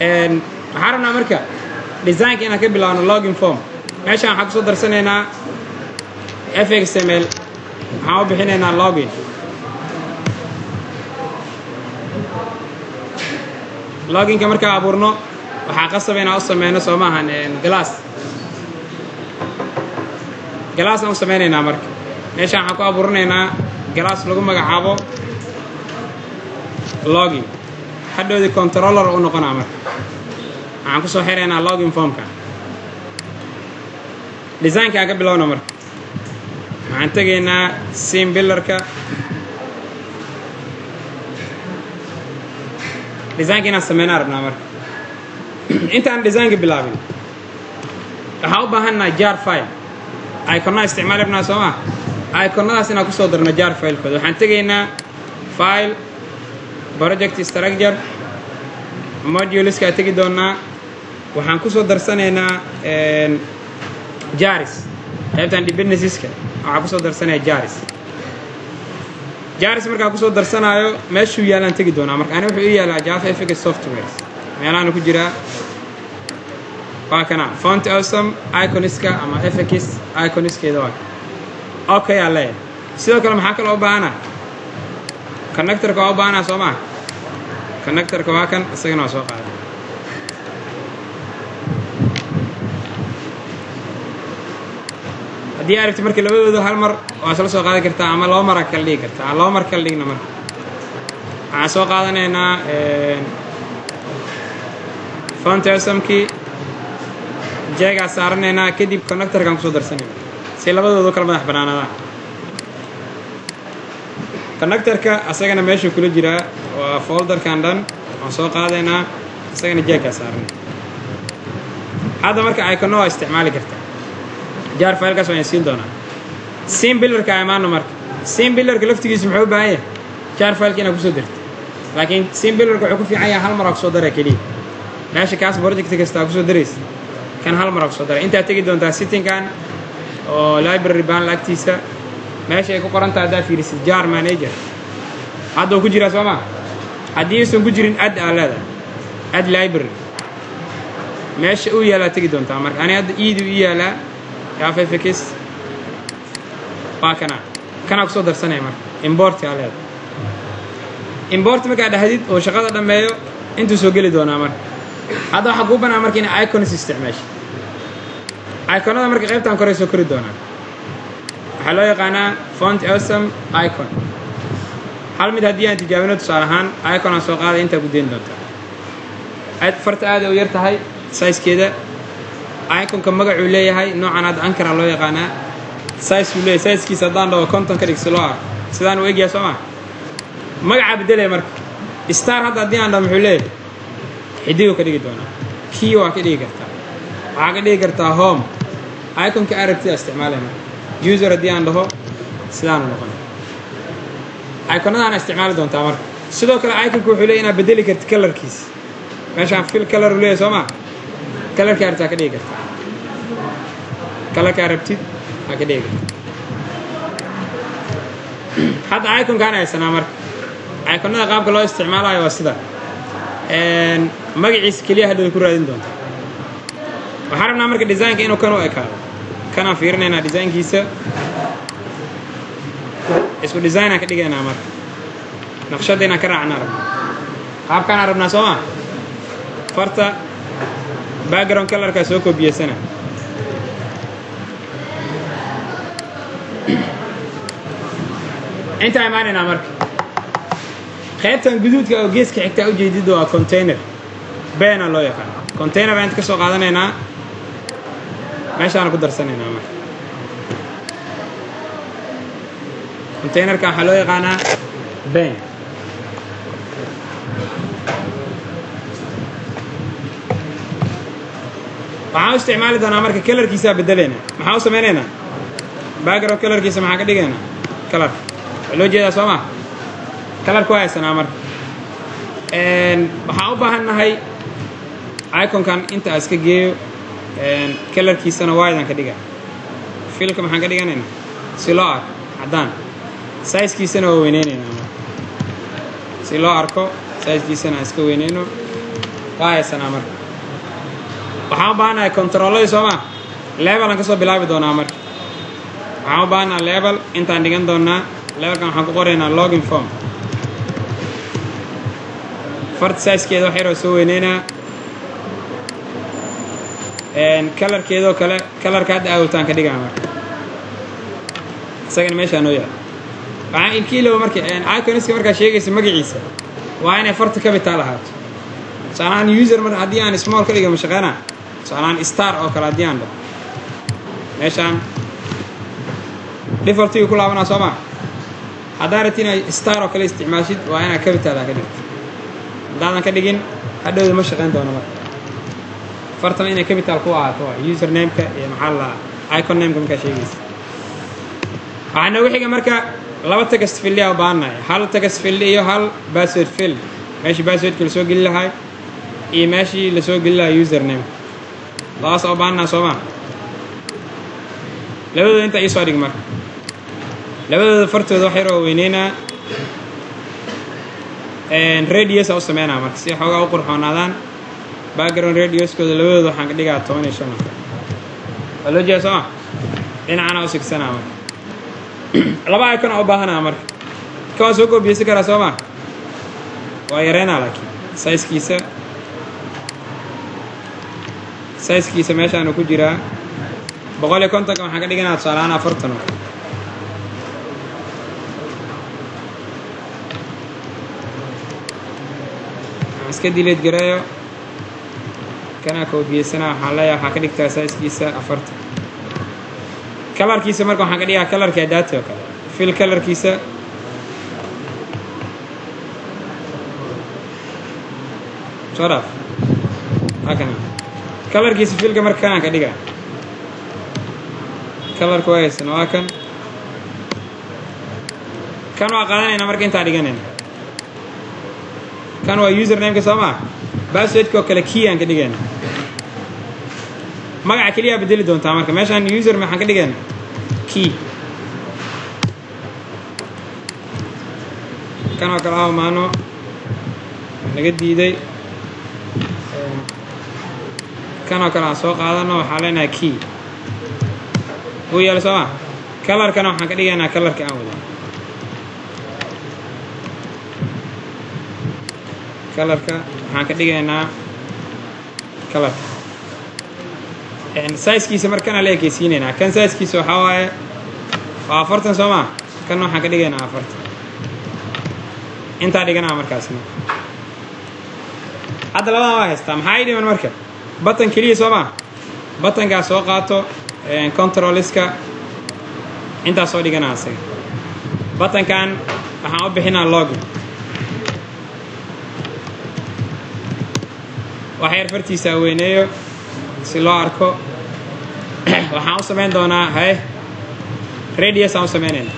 Waxaan rabnaa marka designka inaan ka bilaabno login form. Meeshaan waxaan kusoo darsanaynaa fxml, waxaan u bixinaynaa login. Loginka markaa abuurno, waxaa qasaba inaan u sameyno, soo maahan, class. Class aan u sameynaynaa. Marka meeshaan waxaan ku abuuranaynaa class lagu magacaabo login, hadhowdii controller u noqonaa. Marka waxaan kusoo xiraynaa login formka. Designka aan ka bilowna. Marka waxaan tegaynaa Scene Builderka. Designka inaan sameynaa rabnaa. Marka intaan designka bilaabin, waxaan u baahannaha jar file. Iconnaa isticmaali rabnaa, soo maa? Iconnadaas inaan kusoo darno jar filekooda. Waxaan tegaynaa File, Project Structure, Moduleska tegi doonaa. Waxaan kusoo darsanaynaa jars. Qaybtan dependencieska waxaan kusoo darsanaya jars. Jars markaan kusoo darsanaayo, meeshuu yaalaan tegi doonaa. Marka ani wuxuu ii yaalaa JavaFX Softwares, meelahaana ku jiraa. Waa kana Font Awesome iconiska ama fx iconiskeeda, waa okay aa leeyahay. Sidoo kale maxaa kaloo u baahana? Connectorka waa u baahanaa, soo maa? Connectorka waa kan, isagana waa soo qaaday. Haddii aragti marka labadooda hal mar waa isla soo qaadan kartaa ama laba maraa kala dhigi kartaa. Aan laba mar kala dhigna. Marka waxaan soo qaadanaynaa Font Awesomekii, jeegaa saaranaynaa, kadib connectorkaan kusoo darsanayna si labadooda u kala madax bannaanaadaan. Connectorka asagana meeshuu kula jiraa, waa folderkan dhan. Waan soo qaadaynaa, isagana jeegkaa saaranay. Hadda marka icono waa isticmaali kartaa, jar filekaas waan siin doonaa. Scene Builderka imaano. Marka Scene Builderka laftigiisu muxuu u baahan yahay? Jar fileka inaad kusoo dirto. Laakiin Scene Builderka wuxuu ku fiican yahay hal maraa kusoo dara keliya. Meesha kaas project kastaa kusoo daraysa, kan hal maraa kusoo daray. Intaad tegi doontaa settingkan oo library panel agtiisa, meesha ay ku qoran tahay haddaa fiirisid, jar manager hadda uu ku jiraa, soo maa? Haddii aysan ku jirin, add aa leedahay, add library. Meesha uu yaalaa tegi doontaa. Marka ani hadda iidu ii yaalaa, JavaFX waa kana, kanaa kusoo darsanaya. Marka import aa leedahay. Import markaa dhahdid oo shaqada dhammeeyo, intuu soo geli doonaa. Marka hadda waxaa kuu banaa marka ina icons isticmaasho. Iconada marka qaybtan kore soo kori doonaa. Waxaa loo yaqaanaa Font Awesome icon. Hal mid haddii aan tijaabino, tusaale ahaan icon aan soo qaaday, intaa gudayn doontaa. Farta aad u yar tahay sizekeeda. Iconka magacuu leeyahay, noocan hadda ankara loo yaqaanaa. Size uu leeyahay, sizekiisa haddaan dhaho 50 ka dhig si loo arko, sidaan u egyahay, soo maa? Magacaa beddelaya. Marka star hadda haddii aan dhaho, muxuu leeyahay? Xidiguu ka dhigi doonaa. Key waa ka dhigi kartaa, waxaa ka dhigi kartaa home. Iconka arabtida isticmaalaya. Marka user haddii aan dhaho, sidaanu noqonay. Iconadaana isticmaali doontaa. Marka sidoo kale iconka wuxuu leeyahy inaad bedeli karti colorkiisa. Meeshaan fill color uu leeyahy, soo maa? Colorka arabtaa ka dhigi kartaa, colorka arabtid aa ka dhigi kartaa. Hadda iconkaan haysanaa. Marka iconada qaabka loo isticmaalayo waa sida magaciisa keliya hadhowda ku raadin doontaa. Waxaan rabnaa marka designka inuu kan u ekaado. Kanaan fiirinaynaa designkiisa, isku design aan ka dhigaynaa. Marka naqshadda inaan ka raacnaa rabnaa, qaabkaanaan rabnaa, soo maa? Farta background colorkaa soo koobiyesana. Intaa imaanaynaa. Marka qaybtan guduudka oo geeska xigtaa ujeedid waa container bena loo yaqaan. Container baan inta ka soo qaadanaynaa, meeshaana ku darsanaynaa. Marka containerka waxaa loo yaqaanaa pane. Waxaan u isticmaali doonaa marka colorkiisaa bedelaynaa. Maxaa u samaynaynaa? Background colorkiisa maxaa ka dhigaynaa? Colorka waxaa loo jeedaa, soo maa? Colorka waa haysanaa. Marka waxaan u baahan nahay iconkan inta iska geeyo, colorkiisana white ka dhiga. Fillka maxaan ka dhiganaynaa? Si loo arko, caddaan. Sizekiisana waa weyneynaynaa. Marka si loo arko, sizekiisana aan iska weyneyno. Waa haysanaa. Marka waxaan u baahanahay controlladii, soo maa? Label aan ka soo bilaabi doonaa. Marka waxaan u baahanaa label, intaan dhigan doonaa. Labelkan waxaan ku qoraynaa login form. Farta sizekeeda wax yaroo soo weyneynaa, colorkeedoo kale, colorka hadda aawtaan ka dhigaa. Marka isagana meeshaa noo yahay. Waxaan ilkiilow, marka iconiska markaa sheegaysa magaciisa waa inay farta capital ahaato. Tusaalahaan user mar haddii aan small ka dhiga, ma shaqeynaa? Tusaalahaan star oo kale haddii aan dhaho, meeshaan defaultiga ku laabanaa, soo maa? Haddaa rabti inaad star oo kale isticmaashid, waa inaad capital aa ka dhigto. Haddaadan ka dhigin, hadhowda ma shaqeyn doono. Marka fartana inay capital ku ahaato waa usernameka iyo maxaa la icon nameka markaa sheegaysa. Waxaa noogu xiga marka laba text field aa u baahannahay, hal text field iyo hal password field. Meeshii passwordka lasoo geli lahay iyo meeshii lasoo geli lahaa username, labadaas oo baahannaha, soo maa? Labadooda intaa iisoo dhig. Marka labadooda fartooda wax yar oo weyneynaa, radius aa u sameynaa marka si xoogaa u qurxoonaadaan. Background radiuskooda labadooda waxaan ka dhigaa 15. Waa loo jeeda, soo ma? Dhinacana u sigsanaa. Marka laba icon oo u baahanaa. Marka ka waa soo koobiyeysan karaa, soo ma? Waa yareynaa, laakiin sizekiisa meeshaanu ku jiraa. 150-ka waxaan ka dhiganaa tusaalahaan 40 oo kale. Aan iska delete gareeyo, kanaa koobiyeysanaa. Waxaan leeyahay waxaa ka dhigtaa sizekiisa 40. Colorkiisa marka waxaan ka dhigaa colorka data oo kale, fill colorkiisa. Soo dhaaf halkana colorkiisa fillka. Marka kanaan ka dhigaa colorka waa haysana, waa kan. Kan waa qaadanayna. Marka intaa dhiganayna, kan waa usernameka, soo maa? Passwordka oo kale key aan ka dhigayna. Magaca keliyaa bedeli doontaa. Marka meeshaan user maxaan ka dhigayna? Key. Kan oo kale ah maano naga diiday. Kan oo kale aan soo qaadano, waxaan leenahay key uu yeelo, soo ma? Colorkana waxaan ka dhigaynaa colorka aan wada. Colorka waxaan ka dhigaynaa colorka sizekiisa. Markana la ekeysiinaynaa. Kan sizekiisa waxaa waaye waa 40, soo maa? Kanna waxaan ka dhigaynaa 40. Intaa dhiganaa markaasna. Hadda labadan waa haystaa. Maxaa ii dhiman marka? Button keliya, soo maa? Buttonkaa soo qaato, controlska intaa soo dhiganaa. Asaga buttonkan waxaan u bixinaa login. Wax yar fartiisa weyneeyo si loo arko. Waxaan u samayn doonaa haye radius aan u samaynayna.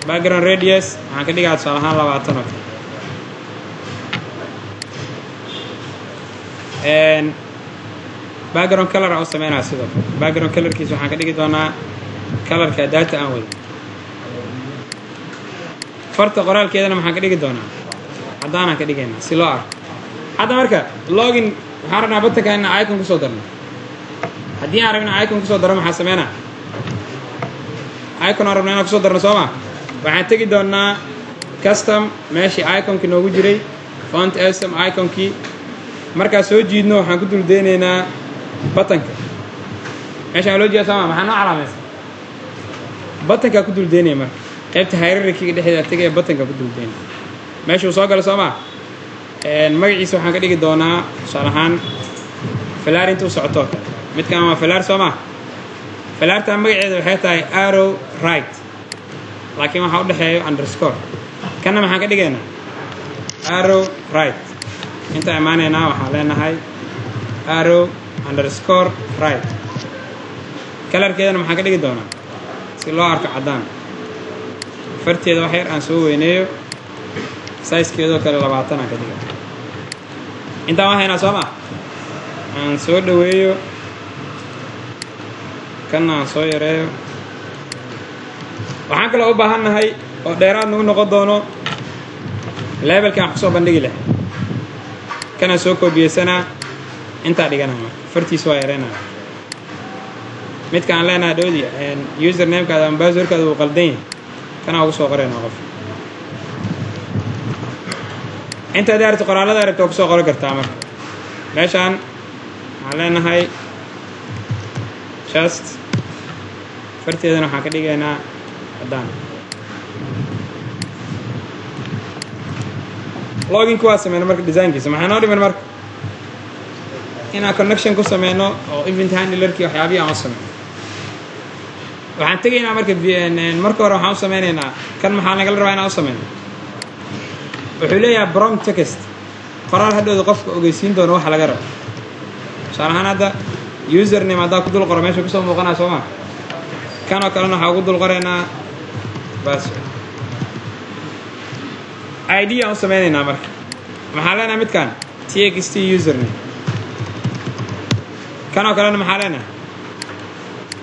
Background radius waxaan ka dhigaa tusaale ahaan 20 oo kale. Background color aan u sameynaya sidoo kale. Background colorkiisa waxaan ka dhigi doonaa colorka data aan wada. Farta qoraalkeedana maxaan ka dhigi doonaa? Caddaanaan ka dhigaynaa si loo arko. Hadda marka login waxaan rabnaa buttonka inaan icon kusoo darno. Haddii aan rabna icon kusoo darno, maxaa sameynaa? Icon aan rabna inaan kusoo darno, soo ma? Waxaan tegi doonaa custom, meeshii iconkii noogu jiray, Font Awesome iconkii. Markaa soo jiidno, waxaan ku dul deynaynaa buttonka. Meeshaan loo jeeda, sooma? Maxaa noo calaamaysa? Buttonkaa ku dul deynaya. Marka qaybta hierarchyga dhexdeeda tegaya, buttonka ku dul deynaya meeshuu soo galo, soo ma? Magaciisa waxaan ka dhigi doonaa tusaale ahaan falaar inta u socotoo kale. Midkan waa falaar, soo ma? Falaartan magaceeda waxay tahay arrow right, laakiin waxaa u dhexeeyo underscore. Kanna maxaan ka dhigaynaa? Arrow right. Intaa imaanaynaa, waxaan leenahay arrow underscore right. Colorkeedana maxaan ka dhigi doonaa si loo arko? Caddaan. Farteeda wax yar aan soo weyneeyo, sizekeedoo kale 20 aan ka dhiga. Intaan waan haynaa, soo ma? Aan soo dhoweeyo, kanna aan soo yareeyo. Waxaan kaloo u baahan nahay oo dheeraad nagu noqon doono labelkan wax kusoo bandhigi leh. Kanaan soo koobiyeysanaa, intaa dhiganaa. Marka fartiis waa yareynaya. Midka aan leenahay dhoodi usernamekaada ama passwordkaada uu qaldan yahay, kanaa ugu soo qoraynaa. Qof intaad aragto qoraallada aragto waa kusoo qoran kartaa. Marka meeshaan waxaan leenahay just farteedana waxaan ka dhigaynaa haddaan loginku waa sameyna. Marka designkiisa maxaa noo dhiman? Marka inaan connection ku sameyno oo event handlerkii waxyaabihii aan u sameyno. Waxaan tegaynaa marka, marka hore waxaan u sameynaynaa kan. Maxaa nagala rabaa inaan u sameyno? Wuxuu leeyahay prompt text, qoraal hadhowda qofka ogeysiin doono waxa laga rabo. Tusaale ahaan, hadda username haddaa ku dul qoro, meesha kusoo muuqanaa, soo maa? Kan oo kalena waxaa ugu dul qoraynaa password. ID aan u sameynaynaa. Marka maxaa leenahay? Midkan txt username. Kan oo kalena maxaa leenahay?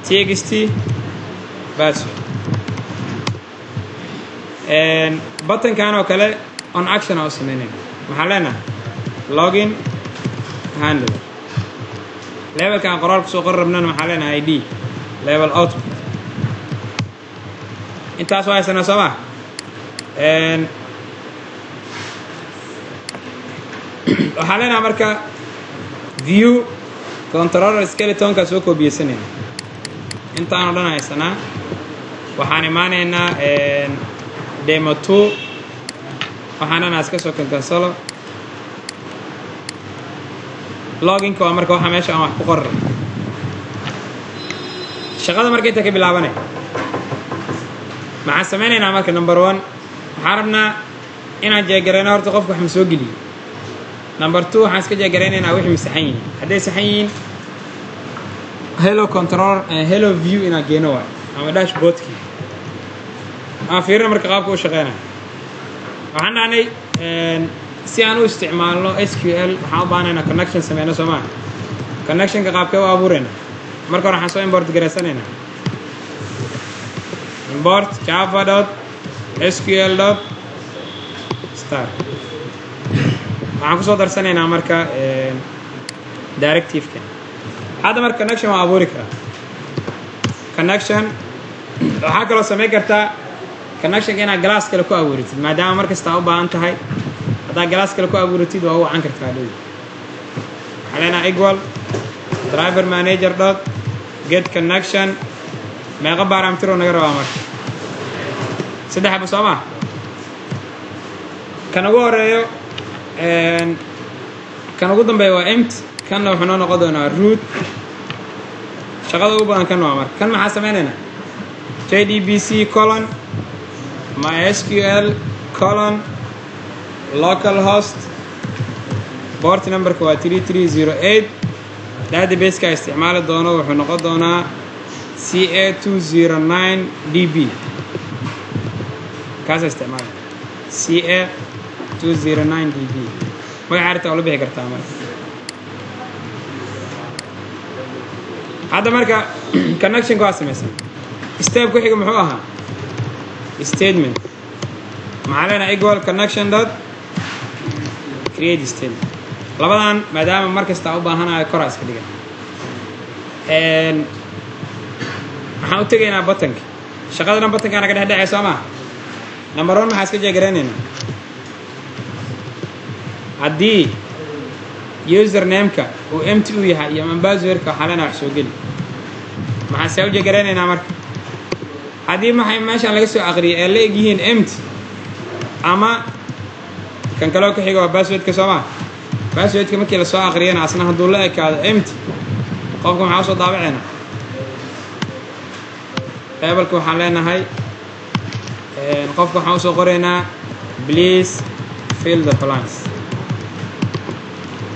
Txt password. Buttonkan oo kale on action aan u sameynayna. Maxaa leenahay? Login handler. Labelka aan qoraal kusoo qori rabnana maxaa leenahay? ID label output. Intaas waa haysanaa, soo ma? Waxaa leenahay marka view controller skeletonkaa soo koobiyeysanayna. Intaan oo dhan haysanaa. Waxaan imaanaynaa demo two. Waxaan dhan iska soo kankansalo. Loginka waa marka waxaa meesha aan wax ku qorar. Shaqada marka inta ka bilaabanay, maxaan sameynaynaa? Marka number one, waxaan rabnaa inaan check garayno horta qofka wax ma soo geliyey. Number two, waxaan iska check garaynaynaa wixii ma saxan yihiin. Hadday saxan yihiin, hello controller, hello view inaan geeno waay ama dashboardkii aan fiirina. Marka qaabka u shaqeynaya, waxaan dhahnay si aan u isticmaalno SQL waxaan u baahanaynaa connection sameyno, soo maa? Connectionka qaabkee u abuurayna? Marka hore waxaan soo import garaysanaynaa import java.sql.star. Waxaan kusoo darsanaynaa marka directiveka. Hadda marka connection waan abuuri karaa. Connection waxaa kaloo samayn kartaa connectionka inaad class kale ku abuuritid, maadaama mar kastaa u baahan tahay. Haddaad class kale ku abuuratid, waa u wacan kartaa dhow. Waxaa leenaha equal driver manager dot get connection. Meeqa parameter oo naga rabaa? Marka saddex xabo, soo maa? Kan ugu horeeyo, kan ugu dambeeya waa empty. Kanna wuxuu noo noqon doonaa root. Shaqada ugu badan kan waa. Marka kan maxaa sameynaynaa? JDBC colon mysql colon local host, port numberka waa 3308. Databaseka isticmaali doono wuxuu noqon doonaa CA 209 DB. Kaasa isticmaali CA 209 DB. Magaca arrinta waa la bixi kartaa. Marka hadda marka connectionka waa samaysan. Step ku xiga muxuu ahaa? Statement. Maxaa leenahay? Equal connection dot create statement. Labadan maadaama mar kasta u baahanayo, koraa iska dhigan. Waxaan u tegaynaa buttonka. Shaqada dhan buttonkaana ka dhex dhexay, soo maa? Number one, maxaa iska check garaynaynaa? Haddii usernameka uu empty u yahay iyo passwordka, waxaa leenahay wax soo geli. Maxaan see u check garaynaynaa? Marka haddii maxay meeshaan laga soo aqriyay ee la eg yihiin empty, ama kan kaloo ku xiga waa passwordka, soo maa? Passwordka markii lasoo aqriyana, asna hadduu la ekaado empty, qofka maxaa usoo daabaceynaa? Labelka waxaan leenahay qofka waxaan usoo qoraynaa "Please fill the blanks".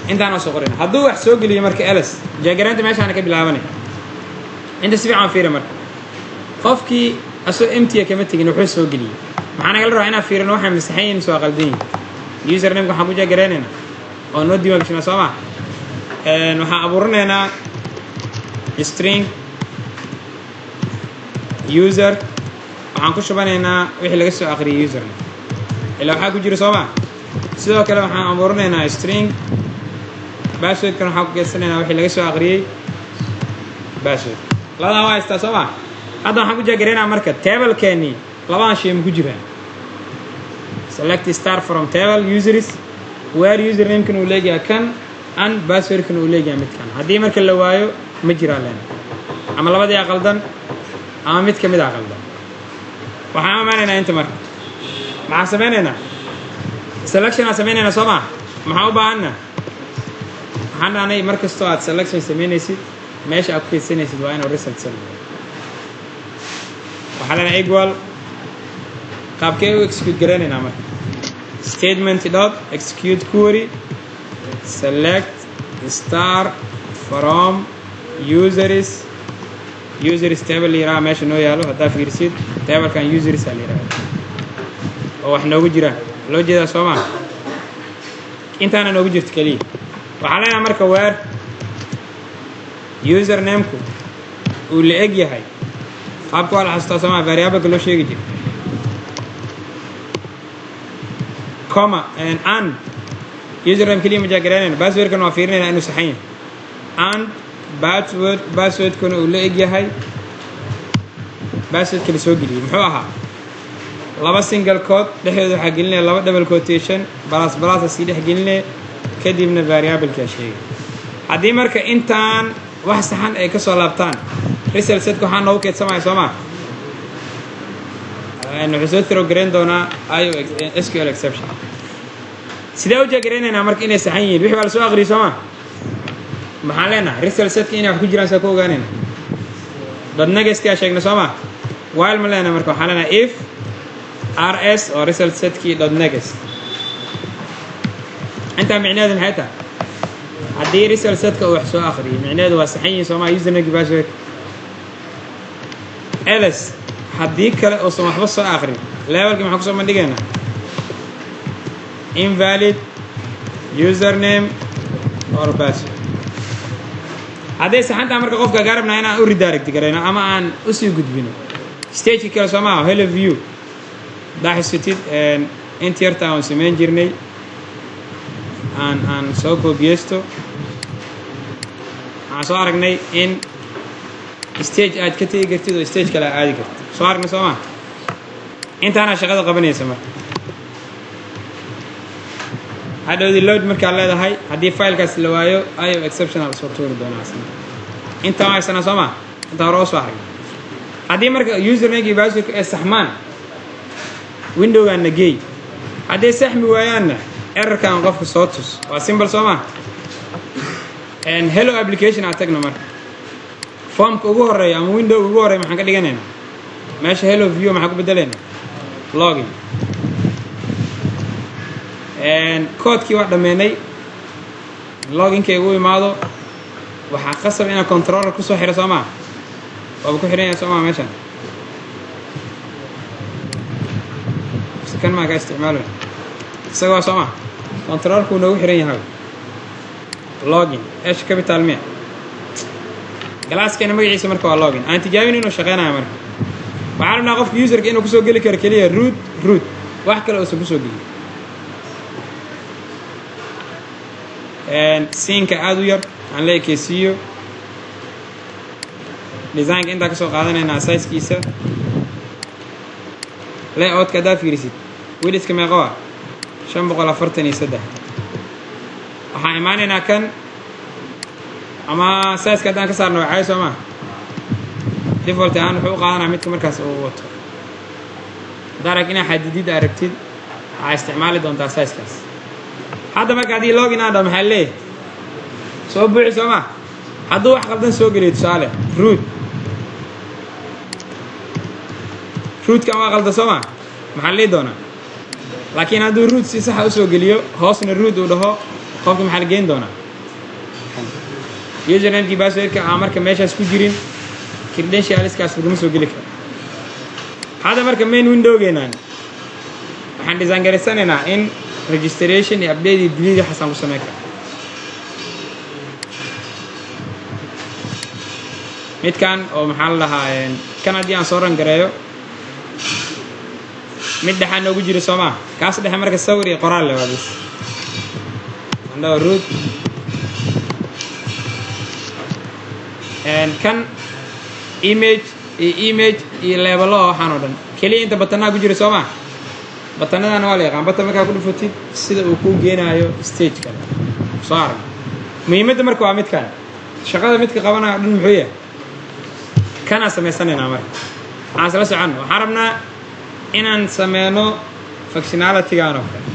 Intaan usoo qorayna hadduu wax soo geliyo. Marka else, check garaynta meeshaana ka bilaabanay. Inta si fiican fiira. Marka qofkii asoo empty kama tegin, wuxuu soo geliyey. Maxaa nagala rabaa? Inaan fiirino waxay masaxan yihin mise waa qaldan yihin. Usernameka waxaan ku check garaynaynaa oo noo diiwaan gashanaa, soo ma? Waxaan abuurinaynaa string user. Waxaan ku shubanaynaa wixii laga soo aqriyay username, ilaa waxaa ku jira, soo ma? Sidoo kale waxaan abuuranaynaa string passwordkan. Waxaan ku keedsanaynaa wixii laga soo aqriyey password. Labadan waa haystaa, soo ma? Hadda waxaan ku check garaynaa marka tablekeenii labadan shay ma ku jiraan. Select star from table users where username-kan uu leegyahay kan and passwordkan uu leegyahay midkan. Haddii marka la waayo, ma jiraan len ama labadii aqaldan ama mid ka mid a qaldan. Waxaan imaanaynaa inta. Marka maxaan samaynaynaa? Selection aan samaynaynaa, soo maa? Maxaan u baahanna? Waxaan dhahnay mar kastoo aad selection samaynaysid, meesha aad ku kaydsanaysid waa inuu result set. Waxaa leenahay equal. Qaabkee u execute garaynaynaa marka? Statement dot execute query, select star from users. Users table la yiraha meesha noo yaalo. Haddaa fiirisid, tablekan users aa la yihahda oo wax noogu jiraan loo jeedaa, soo maa? Intaana noogu jirto keliya. Waxaa leenahay marka where usernameku uu la eg yahay. Qaabka waa la xasuustaa, soo maa? Variableka loo sheegi jira comma and username keliya ma check garaynayna, passwordkan waa fiirinayna inuu saxan yahay, and password, passwordkuna uu la eg yahay passwordka la soo geliyey. Muxuu ahaa? Laba single quote dhexdooda waxaa gelinaya laba double quotation, plus plusa sii dhex gelinaya, kadibna variablekaa sheegay. Haddii marka intaan wax saxan ay ka soo laabtaan, result setka waxaa noogu keedsamaya, soo maa? Wuxuu soo throw garayn doonaa IO SQL exception. Sidee u check garaynaynaa marka inay saxan yihiin? Wixii waa la soo aqriyay, soo maa? Maxaan leenahay? Result setka inay wax ku jiraan saa ku ogaanayna? Dot nextkaa sheegnay, soo maa? While ma leenahay. Marka waxaan leenahay if rs oo result setkii dot next. Intaa micnaheedu maxay tahay? Haddii result setka uu wax soo akhriyay, micnaheedu waa saxan yihiin, soo maa? Username, password. Else, haddii kale uusan waxba soo akrin, labelkii maxaan kusoo bandhigaynaa? Invalid username or password. Hadday saxantaa marka qofka kaa rabnaa inaan u redirect garayno ama aan usii gudbino stageki kale, soo maaha? Hello view haddaa xisutid, inta yarta aan samayn jirnay aan soo koobiyeysto. Waxaan soo aragnay in stage aad ka tegi kartid oo stage kale aad aadi kartid. Soo aragnay, soo maa? Intaanaa shaqada qabanaysa. Marka hadhowdii load markaad leedahay, haddii filekaas la waayo, IO exception aa lasoo tuuri doonaa asna. Intaan haysanaa, soo maa? Intaan hore oo soo aragnay. Haddii marka username iyo passwordka ay saxmaan, windowgaanna geey. Hadday saxmi waayaanna, errorkan qofka soo tus. Waa simple, soo maa? Hello application aad tagno. Marka formka ugu horeeya ama windowga ugu horreya maxaan ka dhiganaynaa? Meesha hello view maxaan ku bedelaynaa? Login. Koodkii waa dhammeynay. Loginkay ugu imaado, waxaa qasab inaan controller kusoo xiro, soo maa? Waaba ku xihan yahay, soo maa? Meeshaan kan maa ka isticmaalo isaga waa, soo maa? Controllerkuu noogu xihan yahay. Login h capital miya? Classkeena magaciisa marka waa login. Aan tijaabin inuu shaqeynayo. Marka waxaan rabnaa qofka userka inuu kusoo geli karo keliya root, root, wax kale uusan kusoo gelin. Siinka aada u yar aan la ekeysiiyo. Designka intaa kasoo qaadanaynaa, sizekiisa, layoutka haddaa fiirisid, widthka meeqa waa? 543. Waxaan imaanaynaa kan ama sizeka haddaan ka saarno waxay, soo maa? Default ahaan wuxuu u qaadanaa midka markaas uu wato. Haddaa arag inaa xadidid aragtid, waxaa isticmaali doontaa sizekaas. Hadda marka haddii login aan dhaho, maxaa leeyahay? Soo buuxi, soo ma? Hadduu wax qaldan soo geliyo, tusaale root, rootkan waa qaldan, soo ma? Maxaa la dhihi doonaa? Laakiin hadduu root si saxa usoo geliyo, hoosna root uu dhaho, qofka maxaa la geyn doonaa? Usernamekii, passwordka aan marka meeshaas ku jirin, credentialskaas laguma soo geli karo. Hadda marka main windowgeenan waxaan design garaysanaynaa in registration iyo update iyo delete waxaasaan ku samayn kara. Midkan oo maxaa la dhahaa kan, haddii aan soo run gareeyo, Mid dhexaa noogu jira, soo maa? Kaas dhexe marka sawir iyo qoraal le waa bis. Andhawa root kan image iyo image iyo labelo, waxaan oo dhan keliya inta button-naa ku jira, soo maa? Button-adana waa la yaqaan. Button markaa ku dhufatid, sida uu kuu geenaayo stage kale soo arag. Muhiimadda marka waa midkan shaqada midka qabanayo o dhan muxuu yahay? Kanaa samaysanaynaa. Marka waxaan isla soconno, waxaan rabnaa inaan sameyno functionality-gan oo kale.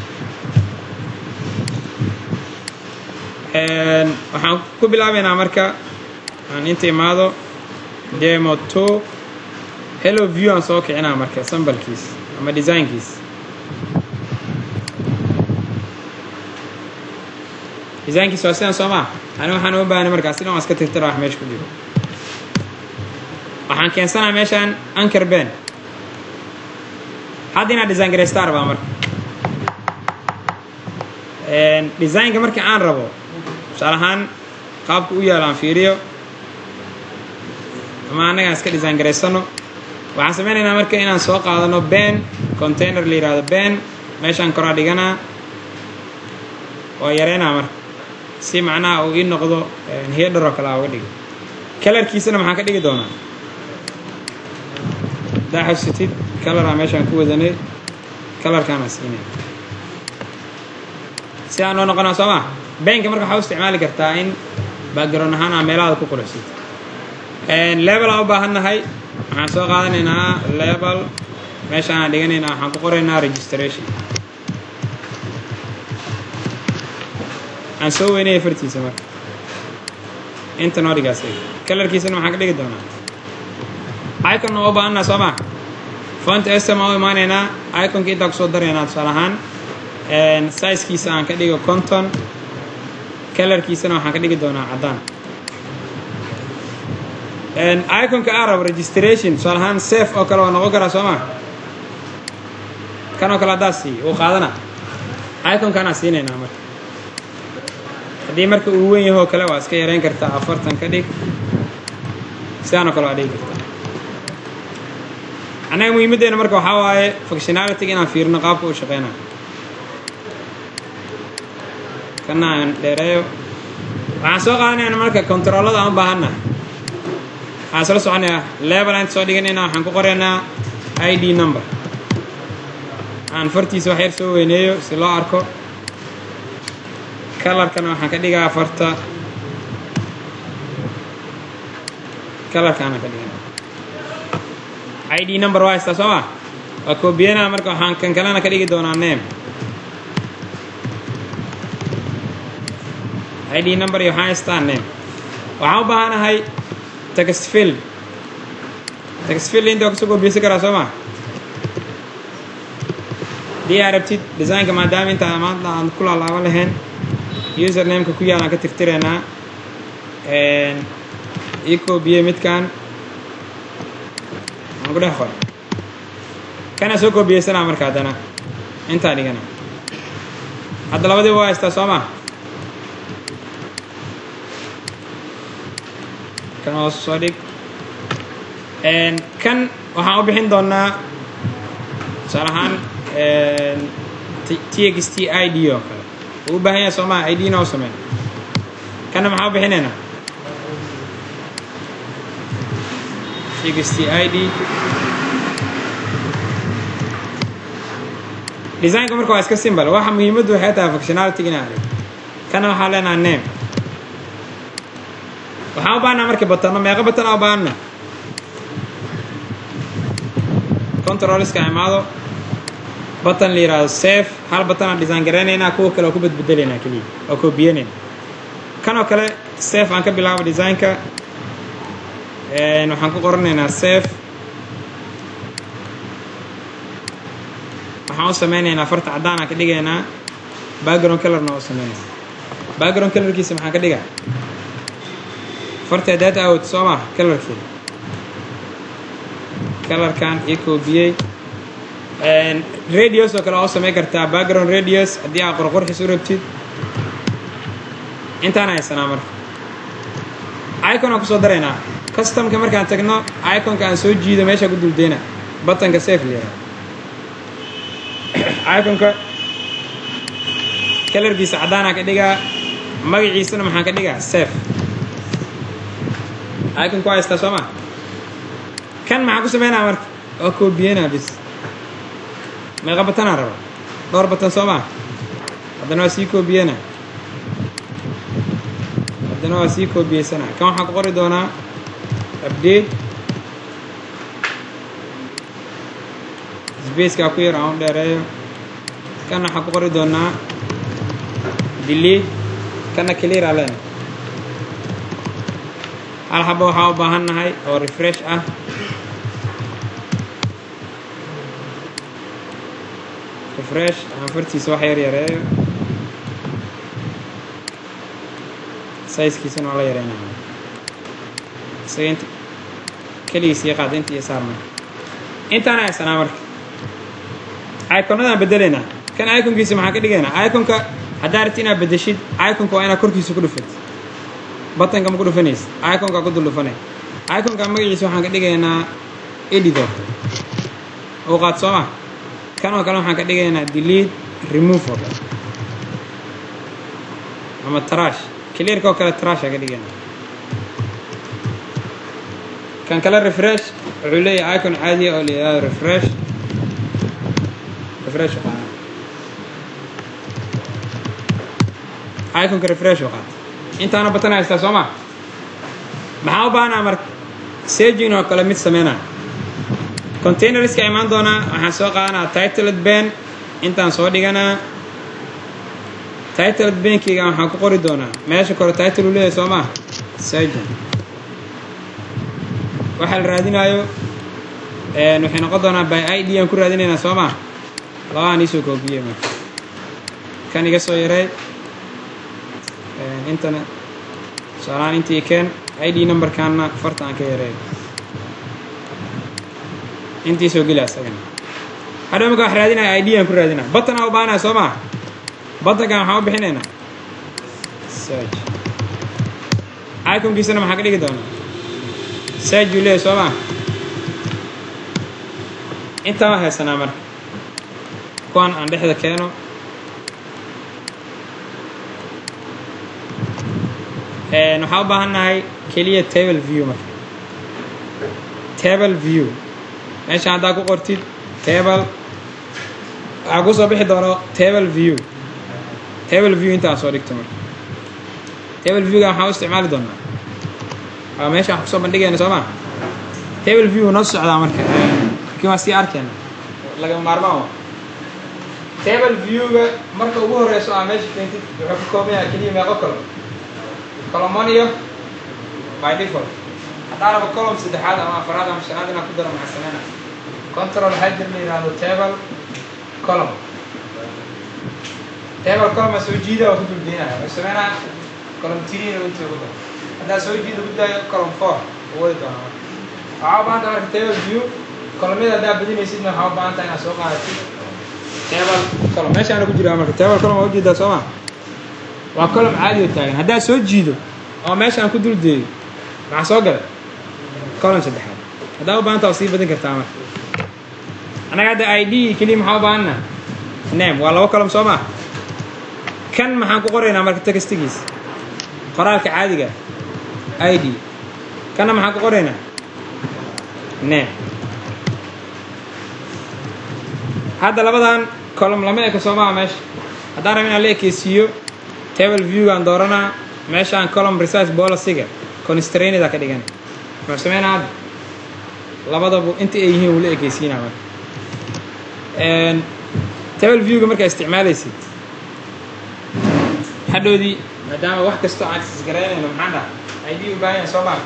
Waxaan ku bilaabaynaa marka aan inta imaado demo 2 hello view aan soo kicinaa marka sample-kiis ama designkiis. Designkiis waa sidan, soo maa? Ani waxaan uma baahnay markaa sidan, waan iska tirtira wax meesha ku jiro. Waxaan keensanaa meeshaan anchor pane. Hadda inaad design garaystaa rabaa. Marka designka markii aan rabo, tusaale ahaan qaabka u yaalo aan fiiriyo ama annagaan iska design garaysano. Waxaan sameynaynaa marka inaan soo qaadano pane container la yihahdo pane. Meeshaan koraa dhiganaa, waa yareynaa marka si macnaha uu ii noqdo header oo kale aa uga dhigo. Color-kiisana maxaan ka dhigi doonaa? Haddaa xasutid, color-aa meeshaan ku wadanay, color-kaana siinay si aan noo noqonaa, soo maa? Pane-ka marka waxaa u isticmaali kartaa in background ahaan aa meelahaada ku quruxsid. Label aan u baahan nahay. Waxaan soo qaadanaynaa label, meeshaan dhiganaynaa, waxaan ku qoraynaa registration. Aan soo weynaya fartiisa marka inta noo dhigaas. Color-kiisana maxaan ka dhigi doonaa? Icon oo u baahanaa, soo maa? Font awesome aan u imaanaynaa, iconka intaa kusoo daraynaa. Tusaale ahaan sizekiisa aan ka dhigo 50, color-kiisana waxaan ka dhigi doonaa caddaan. Iconka aan rabo registration, tusaale ahaan save oo kale waa noqon karaa, soo maa? Kan oo kale haddaa siiyo, wuu qaadana. Iconkaanaa siinaynaa marka. Haddii marka uu weyn yahoo kale, waa iska yareyn kartaa, 40 ka dhig, sidaan oo kale waa dhigi kartaa. Annaga muhiimaddeena marka waxaa waaye functionality inaan fiirino qaabka uu shaqeynayo. Kana aan dheereeyo. Waxaan soo qaadanayna marka control-ada aan u baahannahay. Waxaan isla soconayaa label aan soo dhiganayna, waxaan ku qoraynaa ID number. Aan fartiisa wax yar soo weyneeyo si loo arko. Color-kana waxaan ka dhigaa farta, color-kaana ka dhigana. ID number waa haystaa, soo ma? Waa koobiyana. Marka waxaan kan kalena ka dhigi doonaa name. ID number iyo waxaan haystaa name. Waxaan u baahanahay text field. Text field inta waa kasoo koobiyeysan karaa, soo ma? Haddii aa rabtid designka, maadaama intaa maanta aan ku laalaaban lahayn, usernameka ku yaalaan ka tirtiraynaa. Ii koobiyey midkan aan ku dhex qoray, kanaa soo koobiyeysanaa. Marka haddana intaa dhigana. Hadda labadiiba waa haystaa, soo ma? Kan hoos soo dhig. Kan waxaan u bixin doonaa tusaale ahaan txt ID oo kale. Wuu u baahan yahay, soo maa? ID na u sameyn. Kana maxaa u bixinaynaa? txt ID. Designka marka waa iska simple. Waxa muhiimaddu waxay tahay functionality inaa arag. Kana waxaa leenaha name. Waxaan u baahnaa marka button-no. Meeqa button aa u baahana? Controlska imaado, button la yihahdo save. Hal button aan design garaynaynaa, kuwa kale oo ku bedbedelaynaa keliya oo koobiyanayna. Kan oo kale save aan ka bilaabo designka. Waxaan ku qoranaynaa save. Waxaan u sameynaynaa farta caddaan aan ka dhigaynaa, background colorna u sameynayna. Background colorkiisa maxaan ka dhigaa? Farta data out, soo ma? Colorkeeda colorkan ii koobiyey. Radius oo kale waa u samayn kartaa, background radius, haddii aad qorqorxis u rabtid. Intaan haysanaa marka icon aan kusoo daraynaa. Customka markaan tagno, iconka aan soo jiido, meesha ku duldeyna buttonka save la yihahdo. Iconka colorkiisa caddaanaa ka dhigaa, magaciisana maxaan ka dhigaa? Save. Iconka waa haystaa, soo ma? Kan maxaan ku sameynaa marka? Waa koobiyenaa bis. Meeqa buttonaa raba? Dhowr button, soo maa? Haddana waa sii koobiyena, haddana waa sii koobiyeysanaa. Kan waxaan ku qori doonaa update. Spacekaa ku yar, aan u dheereeyo. Kan waxaan ku qori doonaa delete, kana clear aa leena. Hal xaba waxaa u baahan nahay oo refresh ah. Refresh aan fartiisa wax yar yareeyo, sizekiisana waa la yareynaya. Isaga int keligiisii qaad inta iyo saar. Marka intaan haysanaa, marka iconadaan bedelaynaa. Kan iconkiisa maxaan ka dhigaynaa? Iconka haddaa rabti inaad bedeshid, iconka waa inaad korkiisa ku dhufatid. Buttonka ma ku dhufanaysid, iconka ku dul dhufanay. Iconka magaciisa waxaan ka dhigaynaa edit oo kale uu qaad, soo ma? Kan oo kale waxaan ka dhigaynaa delete, remove oo kale ama trash. Clearka oo kale trash aa ka dhigaynaa. Kan kale refresh wuxuu leeyahay icon caadiya oo la yihahdo refresh. Refresh u qaada, iconka refresh u qaata. Intaana button haystaa, soo ma? Maxaa u baahnaa marka? Searching oo kale mid sameynaa, containerska imaan doonaa. Waxaan soo qaadanaa titled pane, intaan soo dhiganaa. Titled panekeyga waxaan ku qori doonaa meesha kore title uu leeyahay, soo maa? Searching waxaa la raadinaayo waxay noqon doonaa by ID aan ku raadinaynaa, soo maa? Labadaan iisoo koobiyey. Marka kan iga soo yaray intana, tusaalahaan intii keen. ID numberkaana farta aan ka yareeyo, intii soo geli asagana. Hadhow marka wax raadinaya ID aan ku raadinaya. Button aa u baahanaya, soo maa? Buttonkan waxaan u bixinaynaa search. Iconkiisana maxaa ka dhigi doonaa? Search uu leeyahay, soo maa? Intaan waa haysanaa. Marka kuwan aan dhexda keeno. Waxaan u baahan nahay keliya table view. Marka table view meesha haddaa ku qortid table, waxaa kusoo bixi doono table view. Table view intaan soo dhigto. Marka table viewga waxaan u isticmaali doonaa waa meesha wax kusoo bandhigayna, soo maa? Table view noo socdaa marka, laakiin waa sii arkayna, lagama maarmaan wa. Table viewga marka ugu horeyso aa meesha keentid, wuxuu ka kooban yahay keliya meeqo column? Column one iyo by default. Haddaan rabo column saddexaad ama afaraad ama shanaad inaan ku daro, maxaa sameynaa? Control waxaa jir la yihahdo table column. Table column aa soo jiida, waa ku dulgeynaya. Wuxuu sameynaa column three inuu intii ugu daro. Haddaa soo jiida ku daayo, column four uu wadi doonaa. Marka waxaa u baahan tahay marka table view columnyada haddaa badinaysidna, waxaa u baahan tahay inaad soo qaadatid table column. Meeshaana ku jiraa marka table column waa ujeedaa, soo ma? Waa column caadi oo taagan. Haddaa soo jiido oo meeshaan ku dul deeyo, maxaa soo galay? Column saddexaad. Haddaa u baahanta waa sii badin kartaa. Marka annaga hadda ID keliya maxaa u baahanna? Name. Waa laba column, soo maa? Kan maxaan ku qoraynaa marka? Textigiisa, qoraalka caadiga, ID. Kanna maxaan ku qoraynaa? Name. Hadda labadan column lama eko, soo maa? Meesha haddaan raba inaan la ekeysiiyo, table viewgaan dooranaa. Meeshaan column resize policyga constraineda ka dhigan. Muxuu sameynaa hadda? Labadabu inta ay yihiin wuu la ekeysiinaa. Marka table viewga markaa isticmaalaysid hadhoodii, maadaama wax kastoo aan isgaraynayno, maxaan dhaha? ID u baahan yahay, soo maa?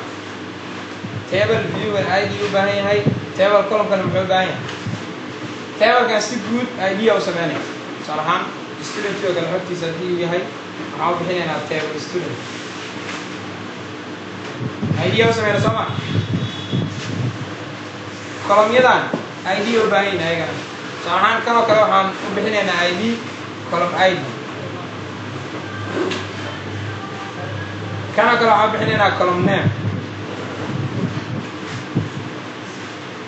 Table viewgan ID u baahan yahay. Table columnkana muxuu u baahan yahay? Tablekan si guud ID a u sameynaya. Tusaale ahaan student oo kale xogtiisa haddii uu yahay, waxaan u bixinaynaa table student. ID a u sameyna, soo ma? Columnyadan ID u baahan yahin ayagana. Tusaale ahaan kan oo kale waxaan u bixinaynaa ID column ID. Kan oo kale waxaan u bixinaynaa column name.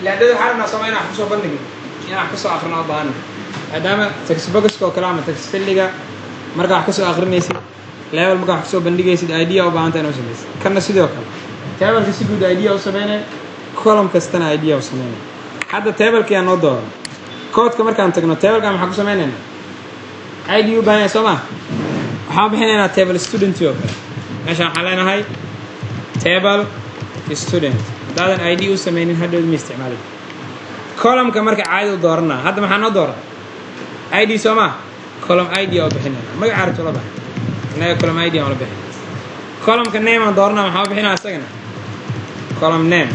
Ilaandhada waxaa rabnaa, sooma, inaan wax kusoo bandhigno, inaan wax kusoo akrino u baahana. Maadaama textboxka oo kale ama text fieldiga markaa wax kasoo akrinaysid, label markaa wax kasoo bandhigaysid, ID u baahanta inaa u samaysid. Kanna sidoo kale tableka si guud ID u sameynaya, column kastana ID u sameynaya. Hadda tablekayaa noo dooran. Koodka markaan tagno, tablekan maxaa ku sameynaynaa? ID u baahan yahay, soo maa? Waxaan bixinaynaa table student oo kale. Meeshaan waxaan leenahay table student. Haddaadan ID u sameynin, hadhowd ma isticmaali. Columnka marka caadi u dooranaa. Hadda maxaa noo dooran? ID, soo maa? Column ID oo bixinayna. Magaca aragto la baxay, innaga column ID aan la bixin. Columnka name aan dooranaa. Maxaa u bixinaa isagana? Column name.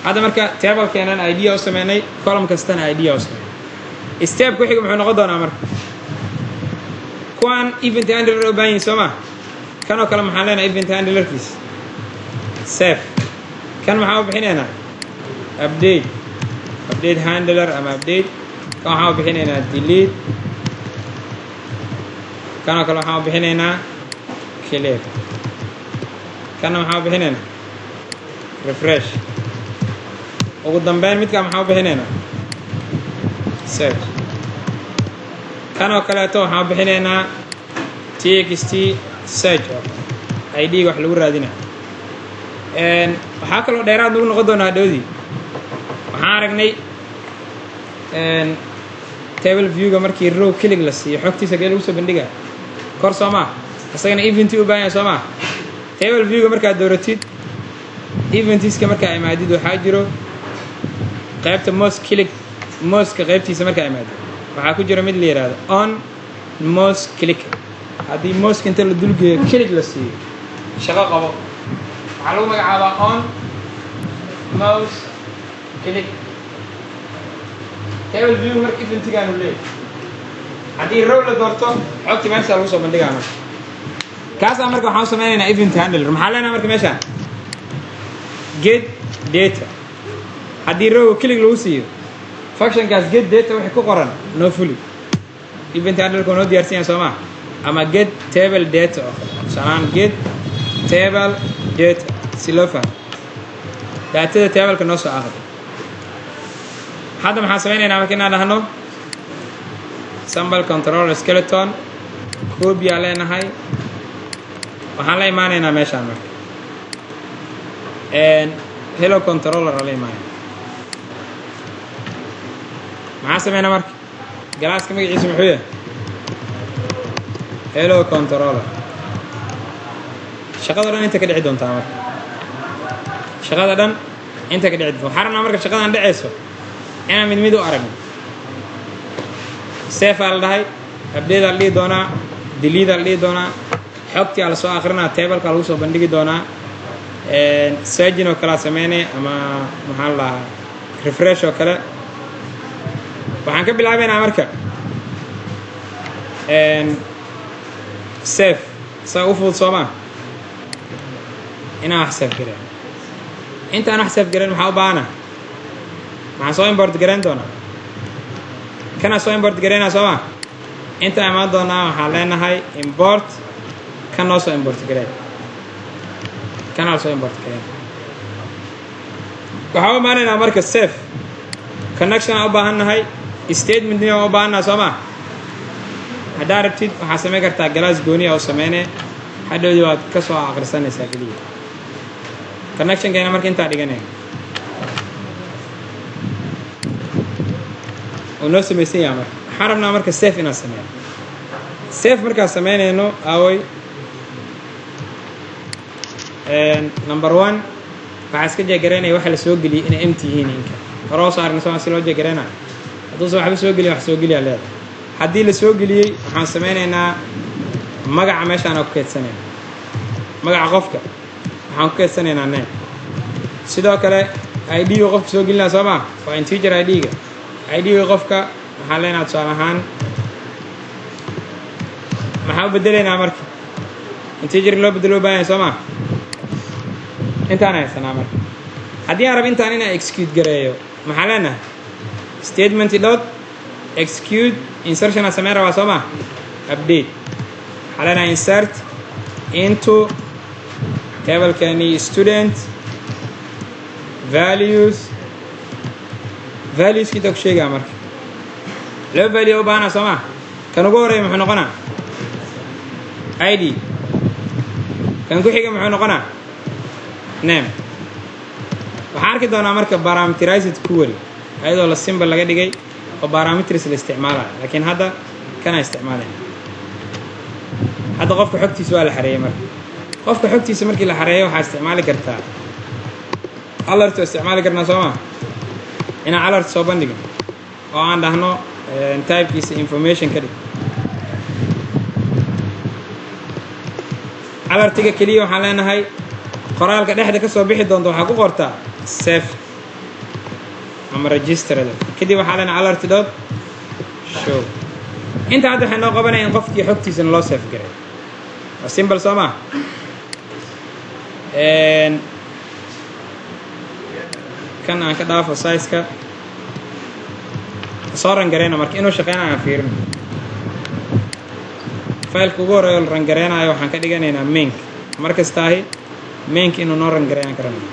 Hadda marka tablekeenan ID u sameynay, column kastana ID u sameynay. Step ku xiga muxuu noqon doonaa marka? Kuwaan event handler u baahan yihin, soo ma? Kan oo kale maxaan leenahay? Event handlerkiis save. Kan maxaa u bixinaynaa? Update, update handler ama update. Kan waxaan u bixinaynaa delete. Kan oo kale waxaan u bixinaynaa clear. Kanna maxaan u bixinaynaa? Refresh. Ugu dambeyn midkaa maxaan u bixinaynaa? Search. Kan oo kaleeto waxaan u bixinaynaa txt search oo kale, ID ga wax lagu raadina. Waxaa kaloo dheeraad nagu noqon doonaa hadhowdii. Waxaan aragnay table viewga markii row click la siiyo, xogtiisa gee lagu soo bandhigaa? Kor, soo maa? Isagana eventi u baahan yahay, soo maa? Table viewga markaad dooratid, eventiska markaa imaadid, waxaa jiro qaybta mouse click. Mouseka qaybtiisa markaa imaadid, waxaa ku jira mid la yidhaahdo on mouse click. Haddii mouseka inta la dulgeeyo click la siiyo, shaqo qabo. Waxaa lagu magacaabaa on mouse click. Table view marka eventigaanu leeyahy, haddii row la doorto, xogtii meeshaa lagu soo bandhigaa. Marka kaasaa marka waxaan u sameynaynaa event handler. Maxaa leenaha marka meeshaan? Get data. Haddii rowga click lagu siiyo, functionkaas get data wixii ku qoran noo fuli. Event handlerka waa noo diyaarsan yahay, soo maa? Ama get table data oo kale, tusaalahaan get table data, si loo fahmo datada tableka noo soo aqri. Hadda maxaan sameynaynaa marka? Inaan dhahno sample controller skeleton copy aa leenahay. Waxaan la imaanaynaa meeshaan marka hello controller aa la imaanayna. Maxaan sameynaa marka? Classka magaciisa muxuu yahay? Hello controller. Shaqada dhan inta ka dhici doontaa marka, shaqada dhan inta ka dhici doonta. Waxaan rabnaa marka shaqadan dhacayso inaan mid mid u aragno. Save aa la dhahay, update aa la dhihi doonaa, delete aa la dhihi doonaa, xogtii aa lasoo akrinaa, tableka lagu soo bandhigi doonaa, searching oo kalea sameynay ama maxaa la dhahaa, refresh oo kale. Waxaan ka bilaabaynaa marka save. Saa u fudud, soo maa? Inaan wax save gareyn. Intaan wax save gareyn, maxaa u baahana? Maxaan soo import gareyn doonaa? Kanaa soo import gareynaa, soo maa? Intaan imaan doonaa, waxaan leenahay import. Kan noo soo import gareen, kanaa soo import gareen. Waxaan u imaanaynaa marka save. Connection aan u baahan nahay, statementna waan u baahannaha, soo maa? Haddaa rabtid, waxaa samayn kartaa class gooniya oo sameyne. Hadhowdii waad ka soo aqrisanaysaa keliya. Connectionkeena marka intaa dhiganaya oo noo samaysan yaha. Marka waxaan rabnaa marka save inaan sameeyo. Save markaan sameynayno, aaway? Number one, waxaa iska check garaynaya waxa la soo geliyey inay empty yihiin. Inka hore oo soo aragnay, soo si loo check garaynayo. Hadduusan waxba soo geliyin, wax soo geliyaa leedahay. Haddii la soo geliyey, waxaan sameynaynaa magaca meeshaan ku keydsanayna. Magaca qofka waxaan ku keydsanaynaa name. Sidoo kale ID-ga qofka soo gelinaa, soo maa? Waa integer ID-ga. ID-ga qofka waxaan leenaha, tusaale ahaan, maxaan u bedelaynaa marka? Integer loo bedelo u baahan yahay, soo maa? Intaan haysanaa marka. Haddii aan rab intaan inaan execute gareeyo, maxaa leenahay? Statement dot execute. Insertion aan sameyn rabaa, soo maa? Update waxaa leenahay insert into tablekani student values Valueski intaa ku sheegaa. Marka laba value u baahanaa, soo maa? Kan ugu horreeya muxuu noqonaa? ID. Kan ku xiga muxuu noqonaa? Name. Waxaan arki doonaa marka parameterized query, ayadoo la simple laga dhigay oo parameters la isticmaalayo, laakiin hadda kanaa isticmaalayna. Hadda qofka xogtiisa waa la xareeyey. Marka qofka xogtiisa markii la xareeyo, waxaa isticmaali kartaa alert. Oo isticmaali karnaa, soo maa? Inaan alert soo bandhigno oo aan dhahno typekiisa information ka dhig. Alertiga keliya waxaan leenahay, qoraalka dhexda ka soo bixi doonta waxaa ku qortaa "save" ama "registered". Kadib waxaa leenahay alert dot show. Inta hadda waxay noo qabanaya in qofkii xogtiisana loo save garay. Waa simple, soo maa? Kan aan ka dhaafo, sizeka soo run gareyna. Marka inuu shaqeynayo aan fiirino. Fileka ugu horeeyo la run gareynayo waxaan ka dhiganaynaa main. Mar kastaahi mainka inuu noo run gareeyaan ka rabnaa.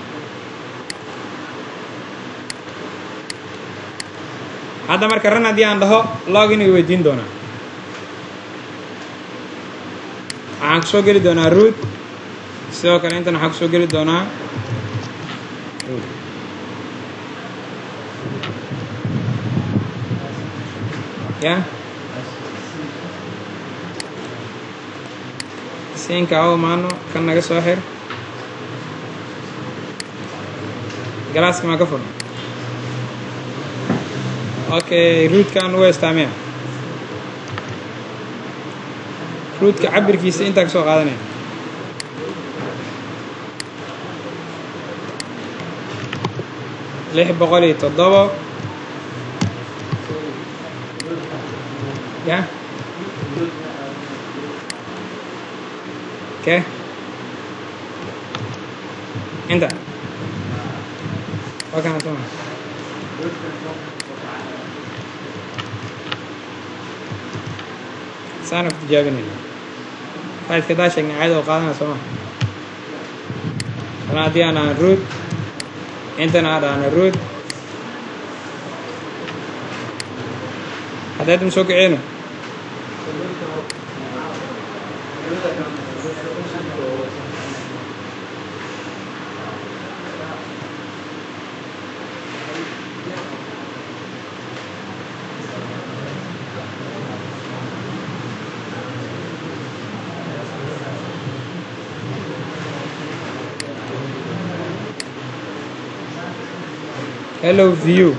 Hadda marka run haddii aan dhaho, login i weydiin doonaa. Waxaan kusoo geli doonaa root. Sidoo kale intan waxaan kusoo geli doonaa root. Ya siinka u imaano, kan naga soo xir. Galaaska maa ka furna? Okay, rootkaan ugu haystaa miya? Rootka cabirkiisa intaa ka soo qaadanaya 607. Ya, okay, inta waa kana, soo ma? Saana ku tijaabinayna. File-ka daa sheegnay caadi oo qaadana, soo ma? Kana haddii aan aan root, intana aan dhahno root, hadda hadda ma soo kiceyno? Hello view.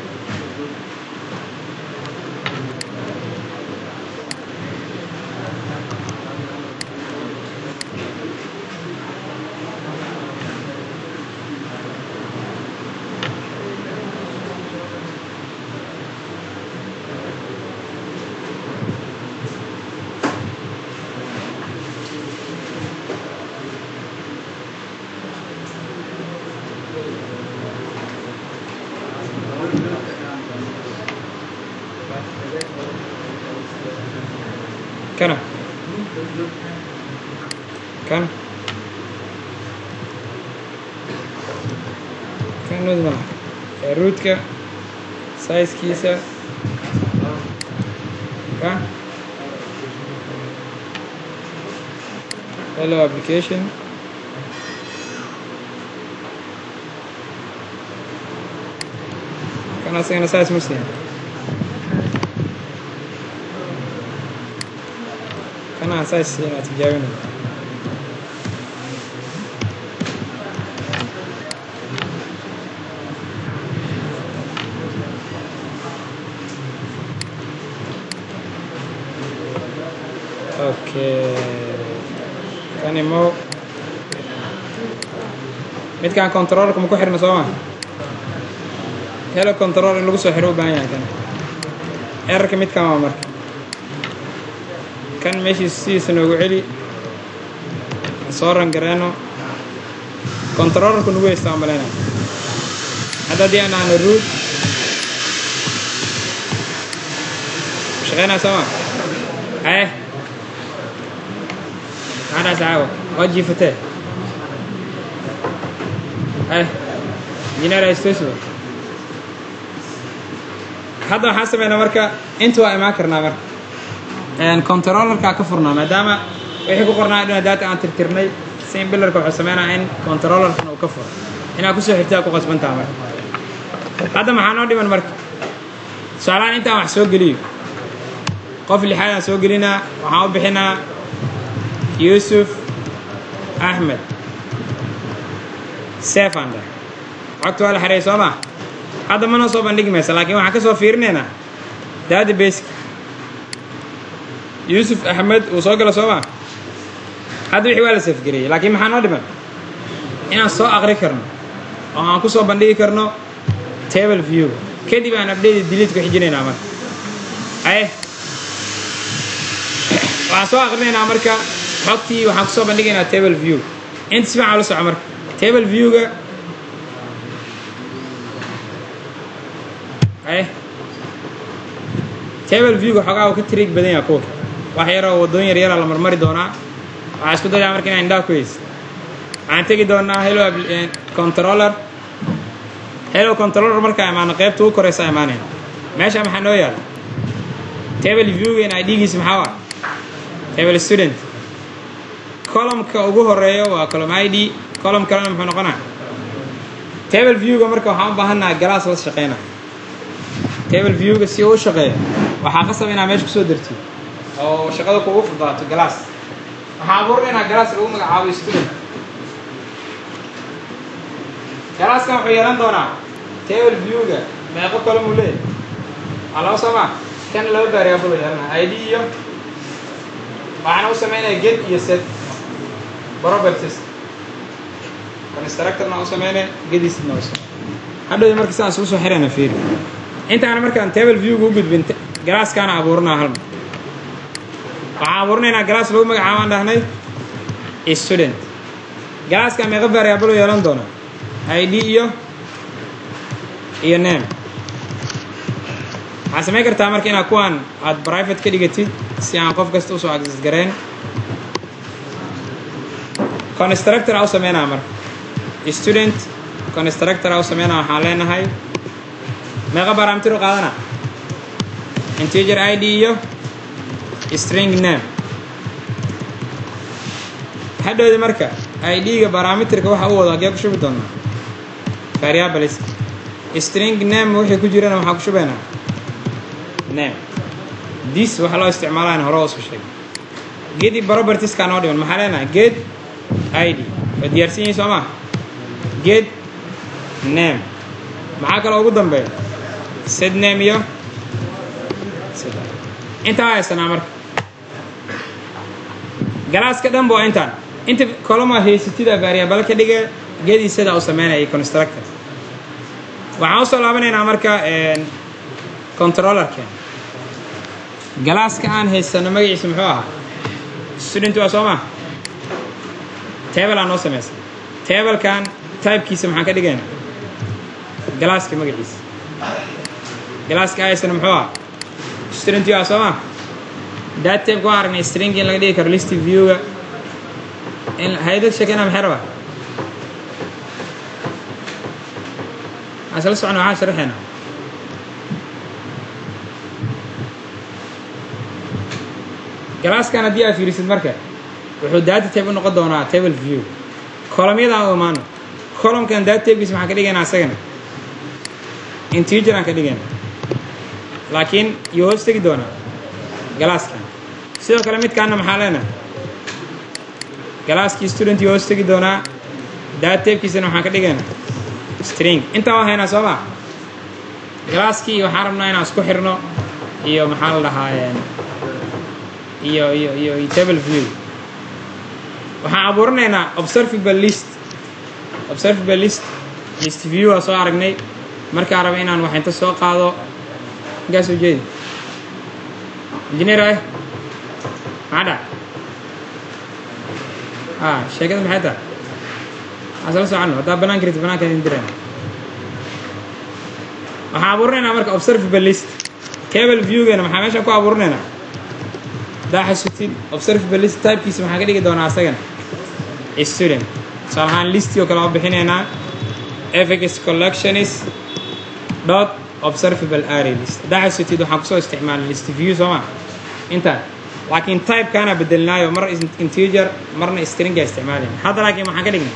Kana kan kan mid malaha ee rootka sizekiisa ka. Hello application. Kan asagana size ma siin. Kan aan size siin aa tijaabinaya. Okay, kani mo midkaan controllerka ma ku xirna, soo ma? Hello controller in lagu soo xiro u baahan yahay. Kan errorka midkaan waa. Marka kan meeshiisa sidiisa noogu celi, aan soo run gareeno. Controllerku nagu haystaa maleyna. Hadda haddii aan dhahno root, shaqeynaa, soo ma? Haye, maxaa dhahay saaxibo? Waa jiifatee. Haye, engineer, haystoosiba. Hadda waxaan sameynaa marka, inta waa imaan karnaa. Marka controllerkaa ka furnaa, maadaama wixii ku qornaa dhina data aan tirtirnay. Scene Builderka wuxuu sameynaa in controllerkan uu ka furo, inaad kusoo xirtaa ku qasbantaha. Marka hadda maxaa noo dhiman? Marka tusaalahaan intaan wax soo geliyo, qof lixaad aan soo gelinaa, waxaan u bixinaa Yuusuf Axmed. Save aan dheh. Xogta waa la xareeyay, soo maa? Hadda mana soo bandhigi maysa, laakiin waxaan ka soo fiirinaynaa databaseka. Yuusuf Axmed uu soo galo, soo maa? Hadda wixii waa la save gareeyey, laakiin maxaa noo dhiman? Inaan soo aqri karno oo aan ku soo bandhigi karno table view. Kadib aan update, delete ku xijinaynaa. Marka aye, waxaan soo aqrinaynaa marka xogtii, waxaan kusoo bandhigaynaa table view. Inta si fiican ula soco. Marka table viewga aye, table viewga xoogaa uu ka trick badan yaha kuwa. Wax yaroo waddooyin yar yaraa la marmari doonaa. Waxaa isku dayaa marka inaan indhaha ku haysa. Waxaan tegi doonaa hello controller. Hello controller markaa imaano, qaybta ugu koraysa imaanayna. Meesha maxaa noo yaala? Table viewgeena idgiisa maxaa waa? Table student. Columnka ugu horeeyo waa column ID, column kalena muxuu noqonaa? Table viewga marka waxaan u baahannaha class la shaqeyna. Table viewga si uu u shaqeeyo, waxaa qasab inaa meesha kusoo dartid oo shaqada kugu fudaato class. Waxaan abuurnaynaa class lagu magacaabo student. Classkan wuxuu yeelan doonaa table viewga meeqo column uu leeyahay? Waa laba, soo maa? Kan laba variable yeelana, ID iyo waxaana u sameynaya get iyo set properties. Constructorna u sameynaya, get iyo setna u sameynaya hadhow. Marka sidaan isugu soo xirayna, fiiri, intaana markaan table viewga u gudbin, classkaana abuuranaa. Halma waxaan abuuranaynaa class lagu magacaabaan dhahnay student. Classka meeqa variable u yeelan doonaa? ID iyo name. Waxaad samayn kartaa marka inaad kuwaan aad private ka dhigatid, si aan qof kasta usoo access gareyn. Constructor aa u sameynaa marka, student constructor aa u sameynaa. Waxaan leenahay, meeqa parameter u qaadana? Integer ID iyo string name. Hadhowda marka ID-ga parameterka waxa u wado hagee ku shubi doonaa? Variables. String name wixii ku jirana waxaan ku shubaynaa name. This waxa loo isticmaalaya hore oo soo sheegay. Get propertieskaa noo dhiman. Maxaa leenahay? Get ID waa diyaarsan yihiin, soo maa? Get name. Maxaa kaloo ugu dambeeya? Set name iyo set. Intaa haysanaa. Marka classka dhan ba waa intaan. Inta column haysatida variable ka dhiga, get iyo set u sameynaya constructor. Waxaan usoo laabanaynaa marka controllerken. Classka aan haysano magaciisa muxuu ahaa? Student waa, soo maa? Table aan noo samaysan. Tablekan typekiisa maxaan ka dhigaynaa? Classka magaciisa. Classka aan haysano muxuu ahaa? Student waa, soo maa? Data type waan aragnay, string in laga dhigi karo, list viewga in hay-dad sheekeyna. Maxay rabaa? Aan isla socona, waxaan sharaxaynaa. Classkan haddii aad fiirisid marka, wuxuu data type u noqon doonaa table view. Columnyadaan u imaano. Columnkan data typekiisa maxaan ka dhigaynaa? Asagana integer aan ka dhigaynaa, laakiin yuu hoos tegi doonaa classkan. Sidoo kale midkaana maxaa leenahay? Classkii student yuu hoos tegi doonaa, data typekiisana waxaan ka dhigaynaa string. Intaa waa haynaa, soo maa? Classkii waxaan rabnaa inaan isku xirno iyo maxaa la dhahaa iyo table view. Waxaan abuuranaynaa observable list. Observable list, list view waa soo aragnay. Markaa raba inaan wax inta soo qaado inkaas ujeedi. Engineer, ay maxaa dhac? A sheekada maxay tahay? Waxaan sala soconno. Haddaa banaan karti, banaanka idin dirayna. Waxaan abuuranaynaa marka observable list. Table viewgeena maxaa meesha ku abuuranaynaa? Haddaa xasutid, observable list typekiisa maxaa ka dhigi doonaa asagana? Student. Tusaale ahaan listi oo kale waa bixinaynaa, fx collections dot Observable array list. Haddaa xasutid, waxaan kusoo isticmaalay list view, soo maa intaan? Laakiin typekaana bedelnaayo, mar integer, marna stringa isticmaalayna. Hadda laakiin waxaan ka dhignay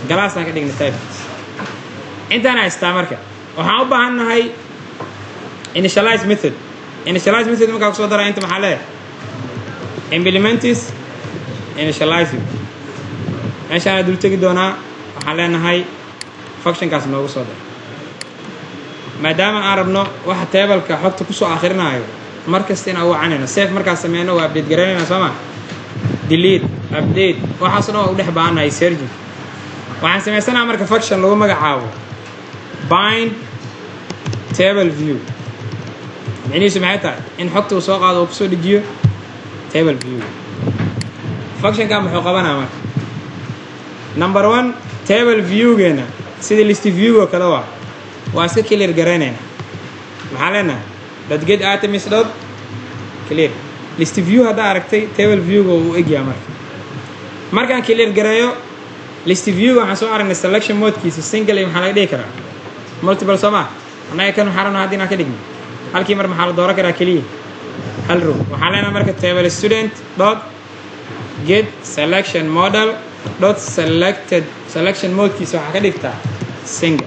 classaan ka dhignay typekiis. Intaan haystaa marka, waxaan u baahan nahay initialize method. Initialize method markaa kusoo daraa, inta maxaa leeyahay? Implements initializing. Meeshaana dul tegi doonaa. Waxaan leenahay functionkaas noogu soo dar, maadaama aan rabno waxa tableka xogta kusoo akrinaayo mar kasta inaan u wacanayno. Save markaan sameyno, waa update garaynayna, soo ma? Delete, update, waxaas dhan waa u dhex baahannahay searching. Waxaan samaysanaa marka function lagu magacaabo bind table view. Micnihiisu maxay tahay? In xogta uu soo qaado oo kusoo dejiyo table view. Functionkan muxuu qabanaa marka? Number one, table viewgeena sida list view oo kale waa iska clear garaynayna. Maxaa leenahay? Dot get items dot clear. List view haddaa aragtay, table viewga uu egyaha. Marka markaan clear gareeyo list viewga, waxaan soo aragnay selection modekiisa single iyo maxaa laga dhigi karaa? Multiple, soo maa? Annaga kan waxaa rabnaa haddi inaan ka dhigno halkii mar maxaa la dooran karaa? Keliya hal row. Waxaan leenahay marka table student dot get selection model dot selected, selection modekiisa waxaa ka dhigtaa single.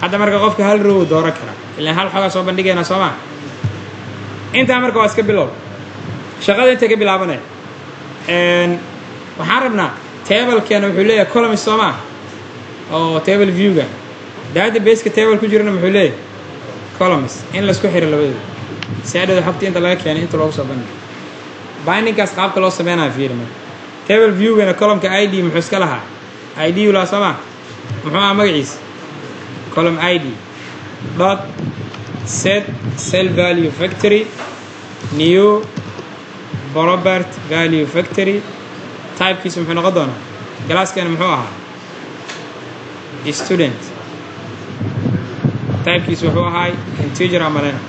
Hadda marka qofka hal row dooran karaa, ilaan hal xogaa soo bandhigaynaa, soo maa? Intaa marka waa iska bilow. Shaqada intay ka bilaabanaya, waxaan rabnaa tablekeena wuxuu leeyahay columns, soo maa? Oo table viewga databaseka table ku jirana muxuu leeyahay? Columns. In laisku xiro labadooda si adhowda xogta inta laga keenay inta loogu soo bandhigo. Bindingkaas qaabka loo sameynayo fiiri. Marka table viewgana columnka ID muxuu iska lahaa? ID u lahaa, soo maa? Muxuu ahaa magaciisa? Column ID dot set cell value factory, new property value factory. Typekiisa muxuu noqon doonaa? Classkeena muxuu ahaa? Student. Typekiisu wuxuu ahaay integer amalena,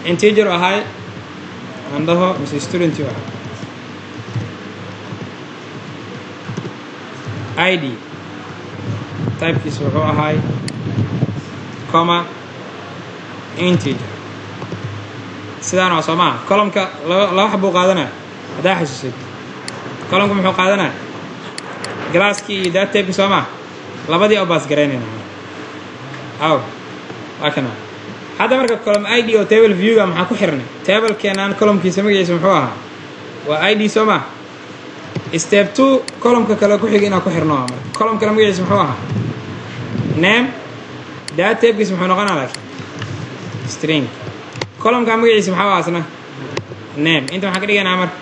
integer ahaay aan dhaho, mise student u ahaa? ID typekiisu wuxuu ahaay comma integer. Sidaan waa, soo maha? Columnka laba laba xabuu qaadanaya. Haddaa xasuusid, columnka muxuu qaadanaya? Classkii iyo data typeki, soo maha? Labadii oo pass garaynayna aw waa kana. Hadda marka column ID oo table viewga maxaa ku xirnay? Tablekeenaan columnkiisa magaciisa muxuu ahaa? Waa ID, soo maa? Step two, columnka kale ku xiga inaan ku xirno. Marka column kale magaciisa muxuu ahaa? Name. Data typekiisa muxuu noqonaa? Laakiin string. Columnka magaciisa maxaa waa asna? Name. Inta maxaan ka dhigaynaa marka?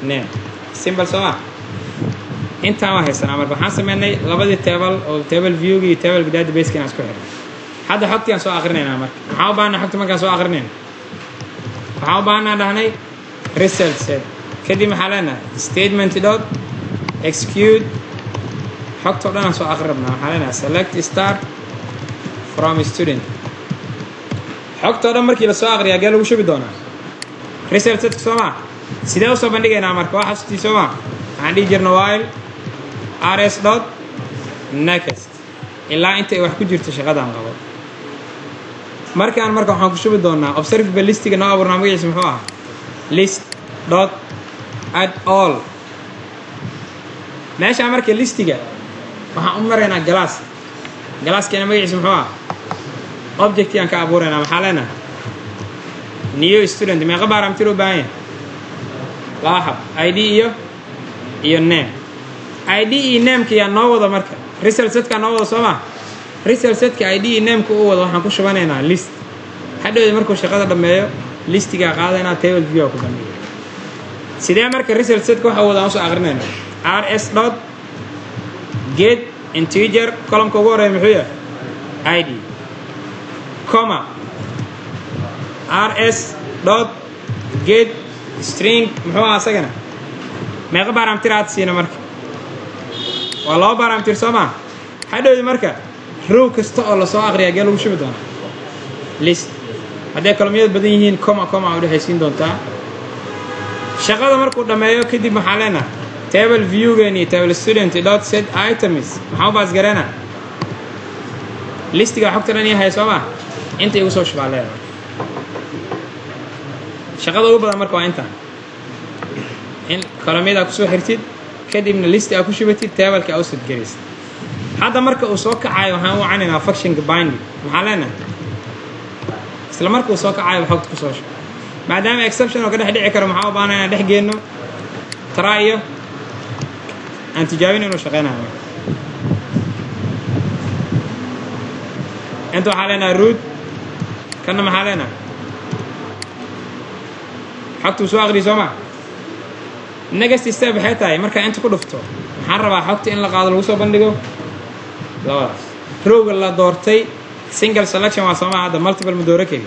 Name. Simple, soo maa? Intaan waa haysanaa. Marka waxaan sameynay labadii table oo table viewga iyo tableka databaseka inaan isku xirnay. Hadda xogtii aan soo akrinaynaa. Marka maxaan u baahanaa xogta markaan soo akrinayna? Waxaan u baahanaa dhahnay result set. Kadib maxaa leenahay? Statement dot execute. Xogta o dhan aan soo akri rabnaa. Waxaa leenahay select star from student. Xogta o dhan markii lasoo aqriya, agee lagu shubi doonaa? Result setka, soo maa? Sidee usoo bandhigaynaa marka? Waa xasuustii, soo maa? Waxaan dhihi jirna while rs dot next, ilaa inta ay wax ku jirto shaqadaan qabo. Markaan marka waxaan ku shubi doonaa observable listiga noo abuurnaa. Magaciisa muxuu ahaa? List dot add all. Meeshaan marka listiga waxaan u maraynaa class. Classkeena magaciisa muxuu ahaa? Object aan ka abuuraynaa. Maxaa leenahay? New student. Meeqa parameter u baahan yahay? Laba xab, ID iyo name. ID iyo nameka yaa noo wada marka? Result setkaa noo wada, soo maa? Result setka ID iyo nameka u wada waxaan ku shubanaynaa list. Hadhowda markuu shaqada dhammeeyo, listigaa qaadaynaa, table view ku bandhiga. Sidee marka result setka waxa wada aan usoo aqrinayna? Rs dot get integer. Columnka ugu horeeya muxuu yahay? ID comma rs dot get string. Muxuu aha asagana? Meeqa parameter aad siina marka? Waa laba parameter, soo maa? Hadhowdi marka row kasta oo lasoo aqriya gee lagu shubi doonaa? List. Hadday columnyada badan yihiin, comma comma u dhexaysiin doontaa. Shaqada markuu dhammeeyo kadib, maxaa leenahay? Table viewgan iyo table student dot set items. Maxaa u pass gareena? Listiga xogta dhan ii haya, soo maa? Inta igu soo shubaa leedahay. Shaqada ugu badan marka waa intaan in columnyada kusoo xirtid, kadibna listi aa ku shubatid, tableka aa u set garaysid. Hadda marka uu soo kacayo, waxaan u wacanaynaa functionka binding. Maxaa leenahay? Isla marka uu soo kacayo xogta kusoo shubo, maadaama exception oo ka dhex dhici karo, maxaa u baahnaa inaan dhex geenno try iyo aan tijaabin inuu shaqeynayo. Marka inta waxaa leenahay root, kanna maxaa leenahay? Xogtuu soo aqriyi, soo ma? Next step waxay tahay, markaa inta ku dhufto, maxaan rabaa? Xogta in la qaado, lagu soo bandhigo labadaas rowga la doortay. Single selection waa, sooma? Hadda multiple ma dooro keli.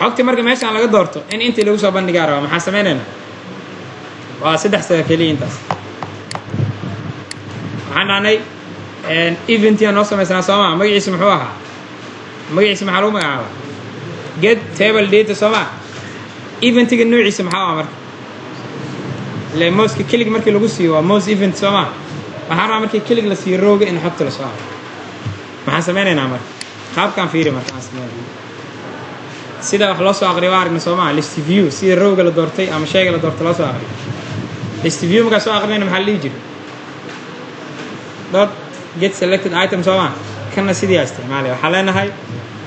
Xogtii marka meeshaan laga doorto in intii lagu soo bandhigaa rabaa. Maxaa sameynaynaa? Waa saddex step keliya intaas. Waxaan dhahnay eventiyaa noo samaysanaa, soo maa? Magaciisa muxuu ahaa? Magaciisa maxaa lagu magacaabaa? Get table data, soo maa? Eventiga noociisa maxaa ah? Marka ile mouseka click markii lagu siiyo waa mouse event, soo maa? Waxaan rabaa markii click la siiyo rowga in xogta la soo aro. Maxaan sameynaynaa marka? Qaabkaan fiiri. Marka aan sameynayna sida wax loo soo aqriyo waa aragna, soo maa? List view, sida rowga la doortay ama shayga la doortay loo soo aqriyo. List view markaa soo aqrinayna, maxaa la dhihi jiray? Dot get selected item, soo maa? Kanna sidii aa isticmaalaya. Waxaa leenahay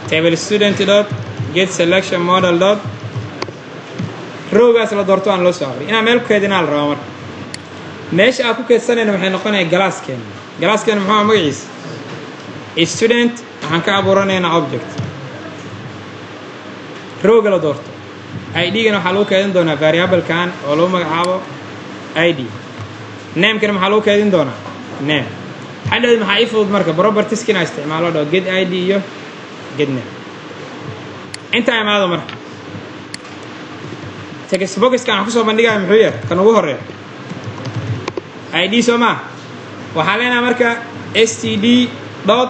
table student dot get selection model dot rowgaas la doorto aan loo soo aqriyo. Inaan meel ku keedinaa la rabaa. Marka meesha aan ku keedsanayna waxay noqonaya classkeena. Classkeena muxuu aha magaciisa? Student. Waxaan ka abuuranaynaa object rowga la doorto. ID-gana waxaa lagu keedin doonaa variablekan oo lagu magacaabo ID. Namekana maxaa lagu keedin doonaa? Name. Hadhowd maxaa ii fudud marka? Propertieska inaa isticmaalo dho get ID iyo get name. Intaa imaado. Marka textboxkan waxaan kusoo bandhigaya muxuu yahay? Kan ugu horeeya ID, soo maa? Waxaa leenahay marka std dot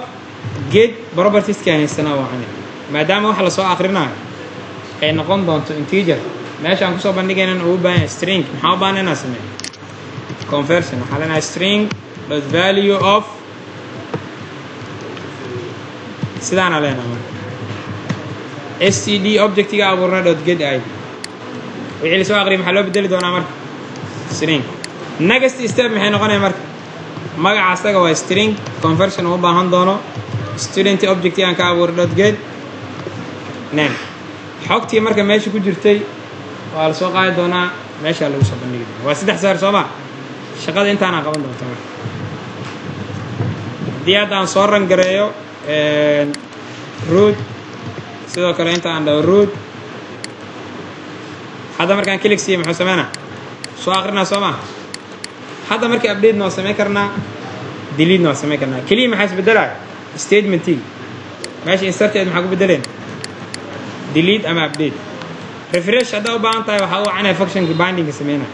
get propertieskaan haysanaa wacan. Maadaama waxa lasoo akrinaayo ay noqon doonto integer, meesha aan kusoo bandhigaynan ugu baahan yahay string. Maxaa u baahan inaan sameeyo? Conversion. Waxaa leenahay string dot value of. Sidaana leenahay marka std objectiga abuurna dot get id. Wixii lasoo aqriya maxaa loo bedeli doonaa marka? String. Next step maxay noqonaya marka? Magaca asaga waa string, conversion uma baahan doono. Student object aan ka abuuray dot get name. Xogtii marka meesha ku jirtay waa la soo qaadi doonaa, meeshaa lagu soo bandhigi doonaa. Waa saddex saar, soo ma? Shaqada intaanaa qaban doonta. Marka haddii hadda aan soo run gareeyo root, sidoo kale inta aan dhaho root, hadda markaan click siiyo, muxuu sameynaa? Soo akrinaa, soo ma? Hadda markii update-na waa samayn karnaa, delete-na waa samayn karnaa. Keliya maxaa isbedelaya? Statementii meesha inserted maxaa ku bedeleen? Delete ama update. Refresh haddaa u baahan tahay, waxaa u wacanaya functionka bindingka sameynaya.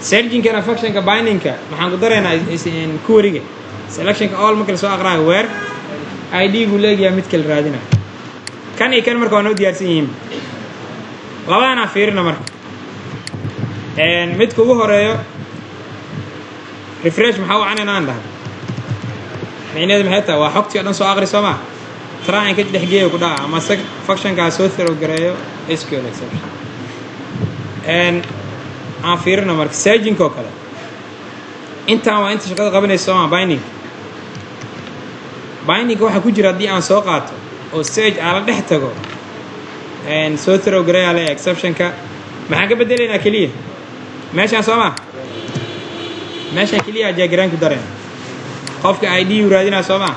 Searchingkana functionka bindingka maxaan ku daraynaa? Queryga selectionka all marka lasoo aqraayo, where id gu leegyahay mid kala raadinayo. Kan iyo kan marka waa noo diyaarsan yihiin. Labadanaa fiirina. Marka midka ugu horeeyo, refresh, maxaa u wacanayna aan dhahay? Micnaheedu maxay tahay? Waa xogtii o dhan soo aqri, soo maa? Try ka dhexgeeyo ku dhaca ama functionkaa soo throw gareeyo SQL exception. Aan fiirino marka searchingka oo kale. Intaan waa inta shaqada qabanaysa, soo maa? Bindingka waxaa ku jira haddii aan soo qaato oo search aan la dhex tago, soo throw gareeyaa leeyahay exceptionka. Maxaan ka bedelaynaa keliya? Meeshaan, soo maa? Meeshaan keliya check garaan ku dareen. Qofka ID uu raadinaa, soo maa?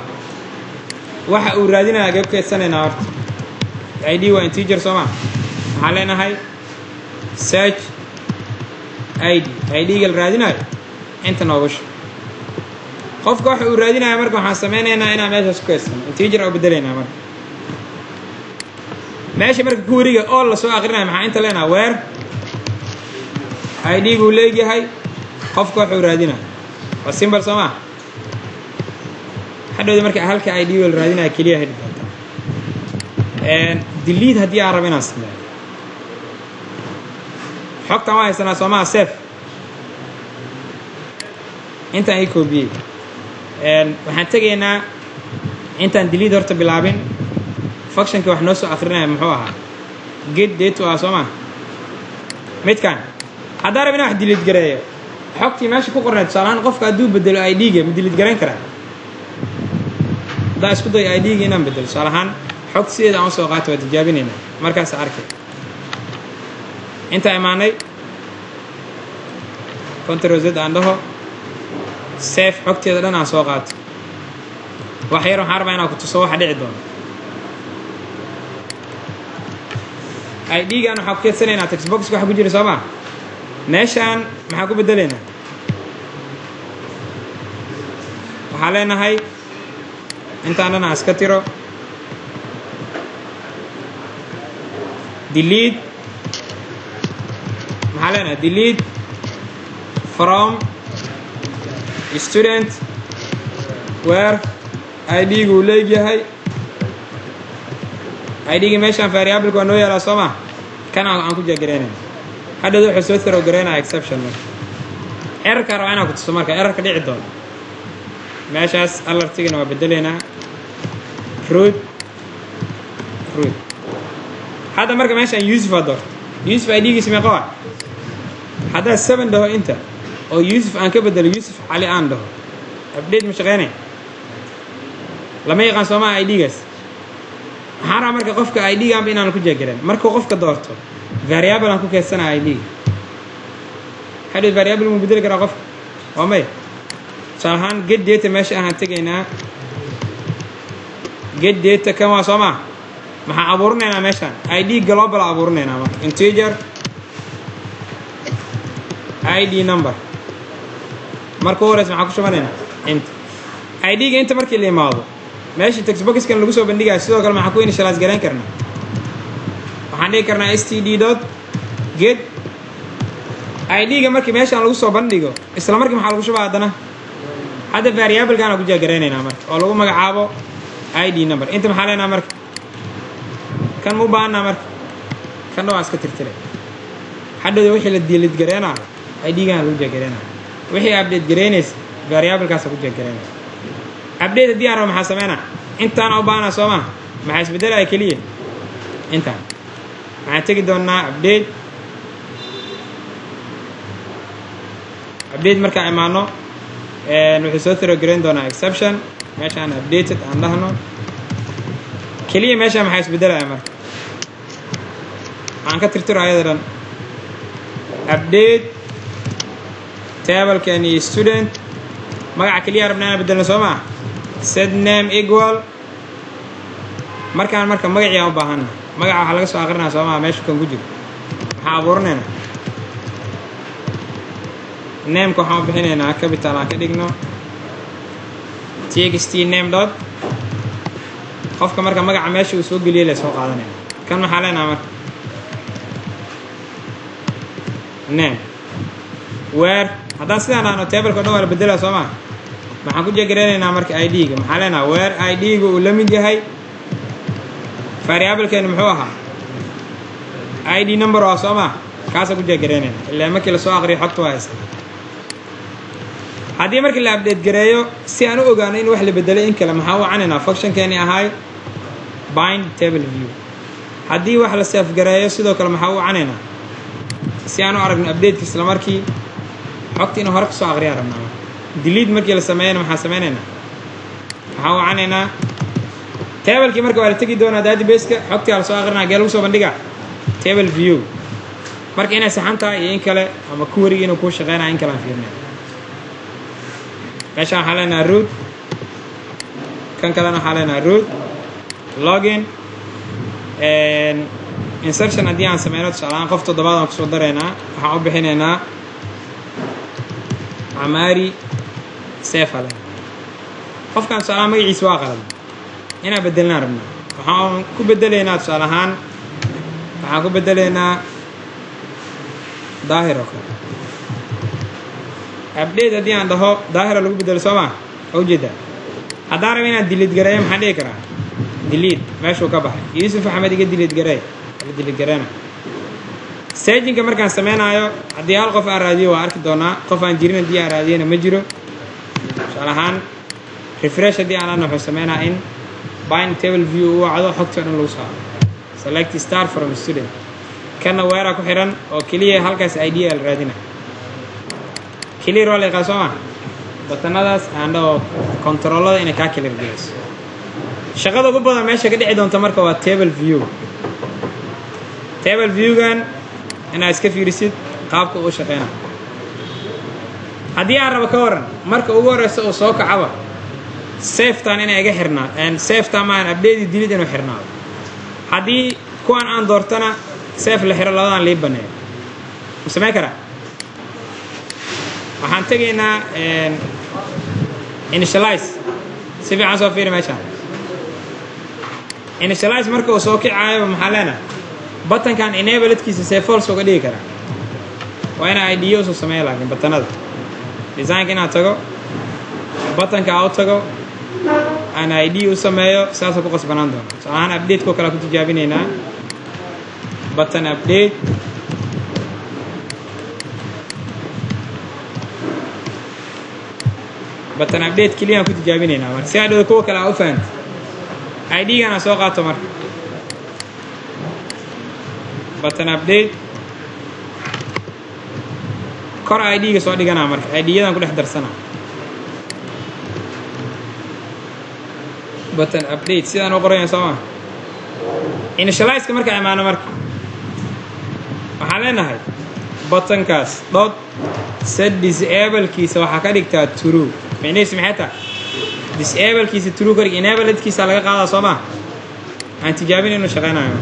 Waxa uu raadinaya agee ku keedsanaynaa horta? ID waa integer, soo maa? Waxaan leenahay search ID. ID-ga la raadinayo inta noogu shub. Qofka waxa uu raadinaya marka waxaan sameynaynaa inaan meeshaas ku keedsano, integer oo bedelaynaa. Marka meesha marka queryga oo lasoo aqrinayo, maxaa inta leenaha? Where ID-guu leegyahay qofka waxuu raadinayo. Waa simple, soo maa? Hadhowda marka halka ID la raadinaya keliya heli doontaa. Delete haddii aan rabo inaan sameeyo, xogtan waa haysanaa, soo maa? Save intaan ii koobiyey. Waxaan tegaynaa Intaan delete horta bilaabin, functionka wax noo soo akrinaya muxuu ahaa? Get data ah, soo maa? Midkan haddaan rab inaan wax delete gareeyo, xogtii meesha ku qornayd, tusaale ahaan qofka hadduu bedelo ID-ga, ma delete garayn karaa? Haddaan isku dayo ID-ga inaan bedelo, tusaale ahaan xogta sideeda aan usoo qaato, waa tijaabinaynaa. Markaas arkay intaa imaanay, Control Z aan dhaho, save, xogteeda dhan aan soo qaato. Wax yar waxaan rabaa inaan ku tuso waxa dhici doono. ID-gan waxaa ku keedsanaynaa textboxka waxa ku jira, soo maa? Meeshaan maxaa ku bedelaynaa? Waxaa leenahay intaan dhan aan iska tiro. Delete maxaa leenahay? Delete from student where ID-gu uu leegyahay ID-ga. Meeshaan variableka waa noo yaalaa, soo ma? Kan aan ku check garaynayna hadhowda wuxuu soo throw garaynaya exception. Marka errorka rabaa inaan ku tuso, marka errorka dhici doono meeshaas alertigana waa bedelaynaa, root root. Hadda marka meeshaan Yusuf aa doorto. Yusuf ID-giisa meeqa waa? Haddaa seven dhaho inta oo Yusuf aan ka bedelo, Yusuf Cali aan dhaho, update ma shaqeynay? Lama yaqaan, soo maa? ID-gaas waxaan rabaa marka qofka ID-gaanba inaan ku check garan. Markuu qofka doorto, variable aan ku keedsanaya ID-ga. Hadhow variable mu bedeli karaa qofka? Waa may. Tusaale ahaan get data meesha ahaan tegaynaa. Get data kan waa, soo maa? Maxaan abuurinaynaa meeshaan? ID global abuurinaynaa. Marka integer ID number marka u horeysa maxaan ku shubanaynaa? Inta ID-ga inta markii la imaado, meeshii textboxkan lagu soo bandhigayo, sidoo kale maxaan ku initialize garayn karnaa? Waxaan dhigi karnaa std dot get ID-ga. Markii meeshaan lagu soo bandhigo, isla markii maxaa lagu shubaa haddana? Hadda variablekaan ku check garaynaynaa marka, oo lagu magacaabo ID number. Inta maxaa leenaha marka? Kan ma u baahanaa marka? Kanna waa iska tirtiray. Hadhowda wixii la delete gareenaayo ID-gaan lagu check gareenaayo, wixii update garaynaysa variablekaasa ku check garaynaysa. Update haddii aan rabo, maxaa sameynaa? Intaana u baahanaa, soo maa? Maxaa isbedelaya keliya? Intaan waxaan tegi doonnaa update. Update markaan imaano, wuxuu soo throw garayn doonaa exception. Meeshaan updated aan dhahno keliya. Meeshaan maxaa isbedelaya marka? Aan ka tirtiro ayada dhan. Update tablekan iyo student magaca keliya rabnaa inaan bedelno, soo maa? Set name equal. Markaan marka magacii aan u baahanna, magaca waxaa laga soo aqrinaya, soo maa? Meesha kan ku jiro maxaa abuurinaynaa? Nameka waxaan u bixinaynaa capital aan ka dhigno, txt name dot. Qofka marka magaca meesha uu soo geliyay la soo qaadanaya. Kan maxaa leenaha marka? Name where. Haddaan sidaan dhahno, tableka o dhan waa la bedelaa, soo maa? Maxaan ku check garaynaynaa marka? ID-ga. Maxaa leenaha? Where ID-ga uu la mid yahay variablekeenu muxuu ahaa? ID number waa, soo maa? Kaasa ku check garaynayna ilaa markii lasoo aqriyo xogta waa haysta. Haddii markii la update gareeyo, si aan u ogaano in wax la bedelay in kale, maxaa u wacanaynaa? Functionkeeni ahay bind table view. Haddii wax la save gareeyo, sidoo kale maxaa u wacanaynaa si aan u aragno updateka? Isla markii xogta inuu hore kasoo aqriyaa rabnaa. Marka delete markii la sameeyana, maxaa sameynaynaa? Maxaa u wacanaynaa? Tablekii marka waa la tegi doonaa databaseka, xogtii aa lasoo aqrinaa. Gee lagu soo bandhigaa? Table view. Marka inay saxan tahay iyo in kale, ama queryga inuu kuu shaqeynaya in kale, aan fiirnay. Meeshaan waxaa leenahay root, kan kalena waxaa leenahay root login. Insertion haddii aan sameyno, tusaalahaan qof toddobaad aan kusoo daraynaa, waxaan u bixinaynaa Camari Sefale. Qofkan tusaalahaan magaciisa waa qalad, inaan bedelnaan rabnaa. Waxaan ku bedelaynaa, tusaale ahaan, waxaan ku bedelaynaa Daahir oo kale. Update haddii aan dhaho, Daahira lagu bedelo, soo maa? Waa ujeedaa. Haddaan raba inaan delete gareeyo, maxaan dhihi karaa? Delete, meeshuu ka baxay. Yuusuf Axmed iga delete gareey, la delete gareena. Searchinka markaan sameynaayo, haddii hal qof aan raadiyo, waa arki doonaa. Qof aan jirin haddii aan raadiyana, ma jiro. Tusaale ahaan refresh haddii aan adna, wuxuu sameynaa in Bind table view u wacdo, xogtii o dhan lagu saaro. Select star from student. Kana where aa ku xiran oo keliya halkaas ID la raadina. Clear waa la yaqaan, soo ma? Buttonadaas aandhaho controlada inay kaa clear geliso. Shaqada ugu badan meesha ka dhici doonta marka waa table view. Table viewgan inaad iska fiirisid qaabka uu shaqeyna. Haddii aan rabo, ka waran, marka ugu horeysa uu soo kacaba savetan inay iga xirnaa, savetan maan, update, delete inuu xirnaado, haddii kuwan aan doortana save la xiro, labadan lii baneeyo, ma samayn karaa? Waxaan tegaynaa initialize. Si fiican soo fiiri meeshaan. Initialize marka uu soo kicaayoba, maxaa leenahay? Buttonkan enabledkiisa see false uga dhigi karaa? Waa inaa ID usoo sameeya, laakiin buttonada designka inaad tago, buttonka aa u tago, aan ID u sameeyo, saasoo ku qasbanaan doona. Tusaale ahaan, update-ko kale ku tijaabinaynaa. Button update, button update keliyaan ku tijaabinaynaa marka, si adhow kuwa kale aa u fahanta. ID-gan aan soo qaato marka, button update kor ID-ga soo dhiganaa. Marka ID-yadan ku dhex darsanaa button update sidaan u qoranya, soo maa? Initialize-ka marka imaano, marka waxaan leenahay buttonkaas dot set disablekiisa waxaa ka dhigtaa true. Micnihiisu maxay tahay? Disablekiisa true ka dhig, enabledkiisa laga qaadaa, soo maa? Aan tijaabin inuu shaqeynayo.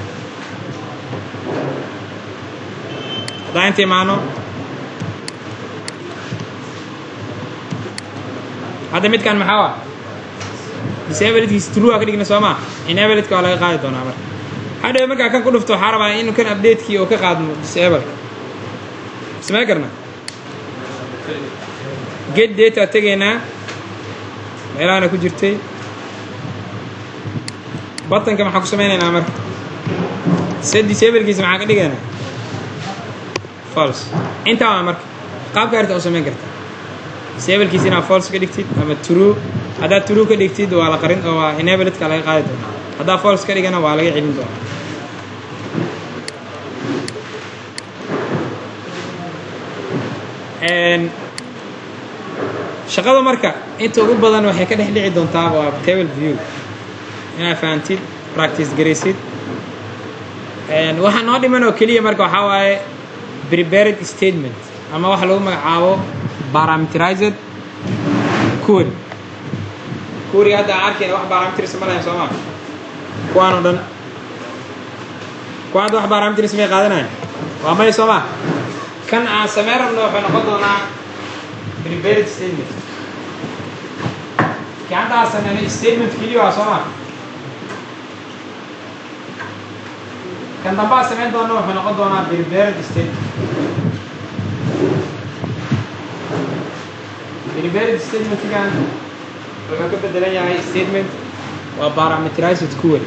Haddaan inta imaano hadda, midkan maxaa waa? Disabledkiisa true aa ka dhigna, soo maa? Enabledka waa laga qaadi doonaa. Marka hadhow markaa kan ku dhufto, waxaa rabaa inuu kan updatekii oo ka qaadmo disableka. Samayn karna? Get data tegaynaa, meelahana ku jirtay buttonka. Maxaa ku samaynaynaa marka? Set disablekiisa maxaa ka dhigaynaa? False. Intaa waa marka qaabka arta u samayn kartaa disablekiisa, inaad false ka dhigtid ama true. Haddaad true ka dhigtid, waa la qarin oo waa enabledka laga qaadi doonaa. Haddaa false ka dhigana, waa laga celin doonaa. Shaqada marka inta ugu badan waxay ka dhex dhici doontaa waa table view. Inaad fahantid, practice garaysid. Waxaa noo dhiman oo keliya marka waxaa waaye prepared statement ama waxa lagu magacaabo parameterized query. Query hadda aan arkayna wax parameters ma lahayn, soo maa? Kuwaan oo dhan, kuwaan hadda wax parameters may qaadanayan? Waa may, soo maa? Kan aan sameyn rabno wuxuu noqon doonaa prepared statement. Kii hadda aan sameynay statement keliya waa, soo maa? Kan dambe aan sameyn doono wuxuu noqon doonaa prepared statement. Prepared statementkan wuxuu ka bedelan yahay statement, waa parameterized query.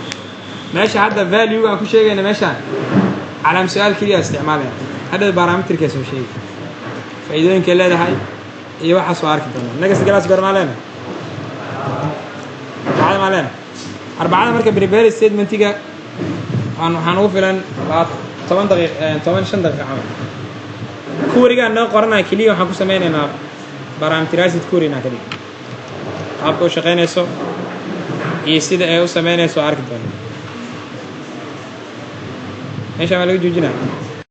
Meesha hadda value aan ku sheegayna, meeshaan calaam su-aal keliya isticmaalaya. Hadhow parameterkaa soo sheegi, faa'iidooyinkay leedahay iyo waxaas waa arki doonaa. Next class goor maa leenahay? Arbacada maa leenahay? Arbacada. Marka prepared statementiga waxaan ugu filan 10 daqiiq, 15 daqiiq camal. Querygaan noo qoranaya keliya waxaan ku sameynaynaa parameterized query inaan ka dhig. Qaabka u shaqeynayso iyo sida ay u sameynayso arki doona. Meeshaan waa laga joojinaa.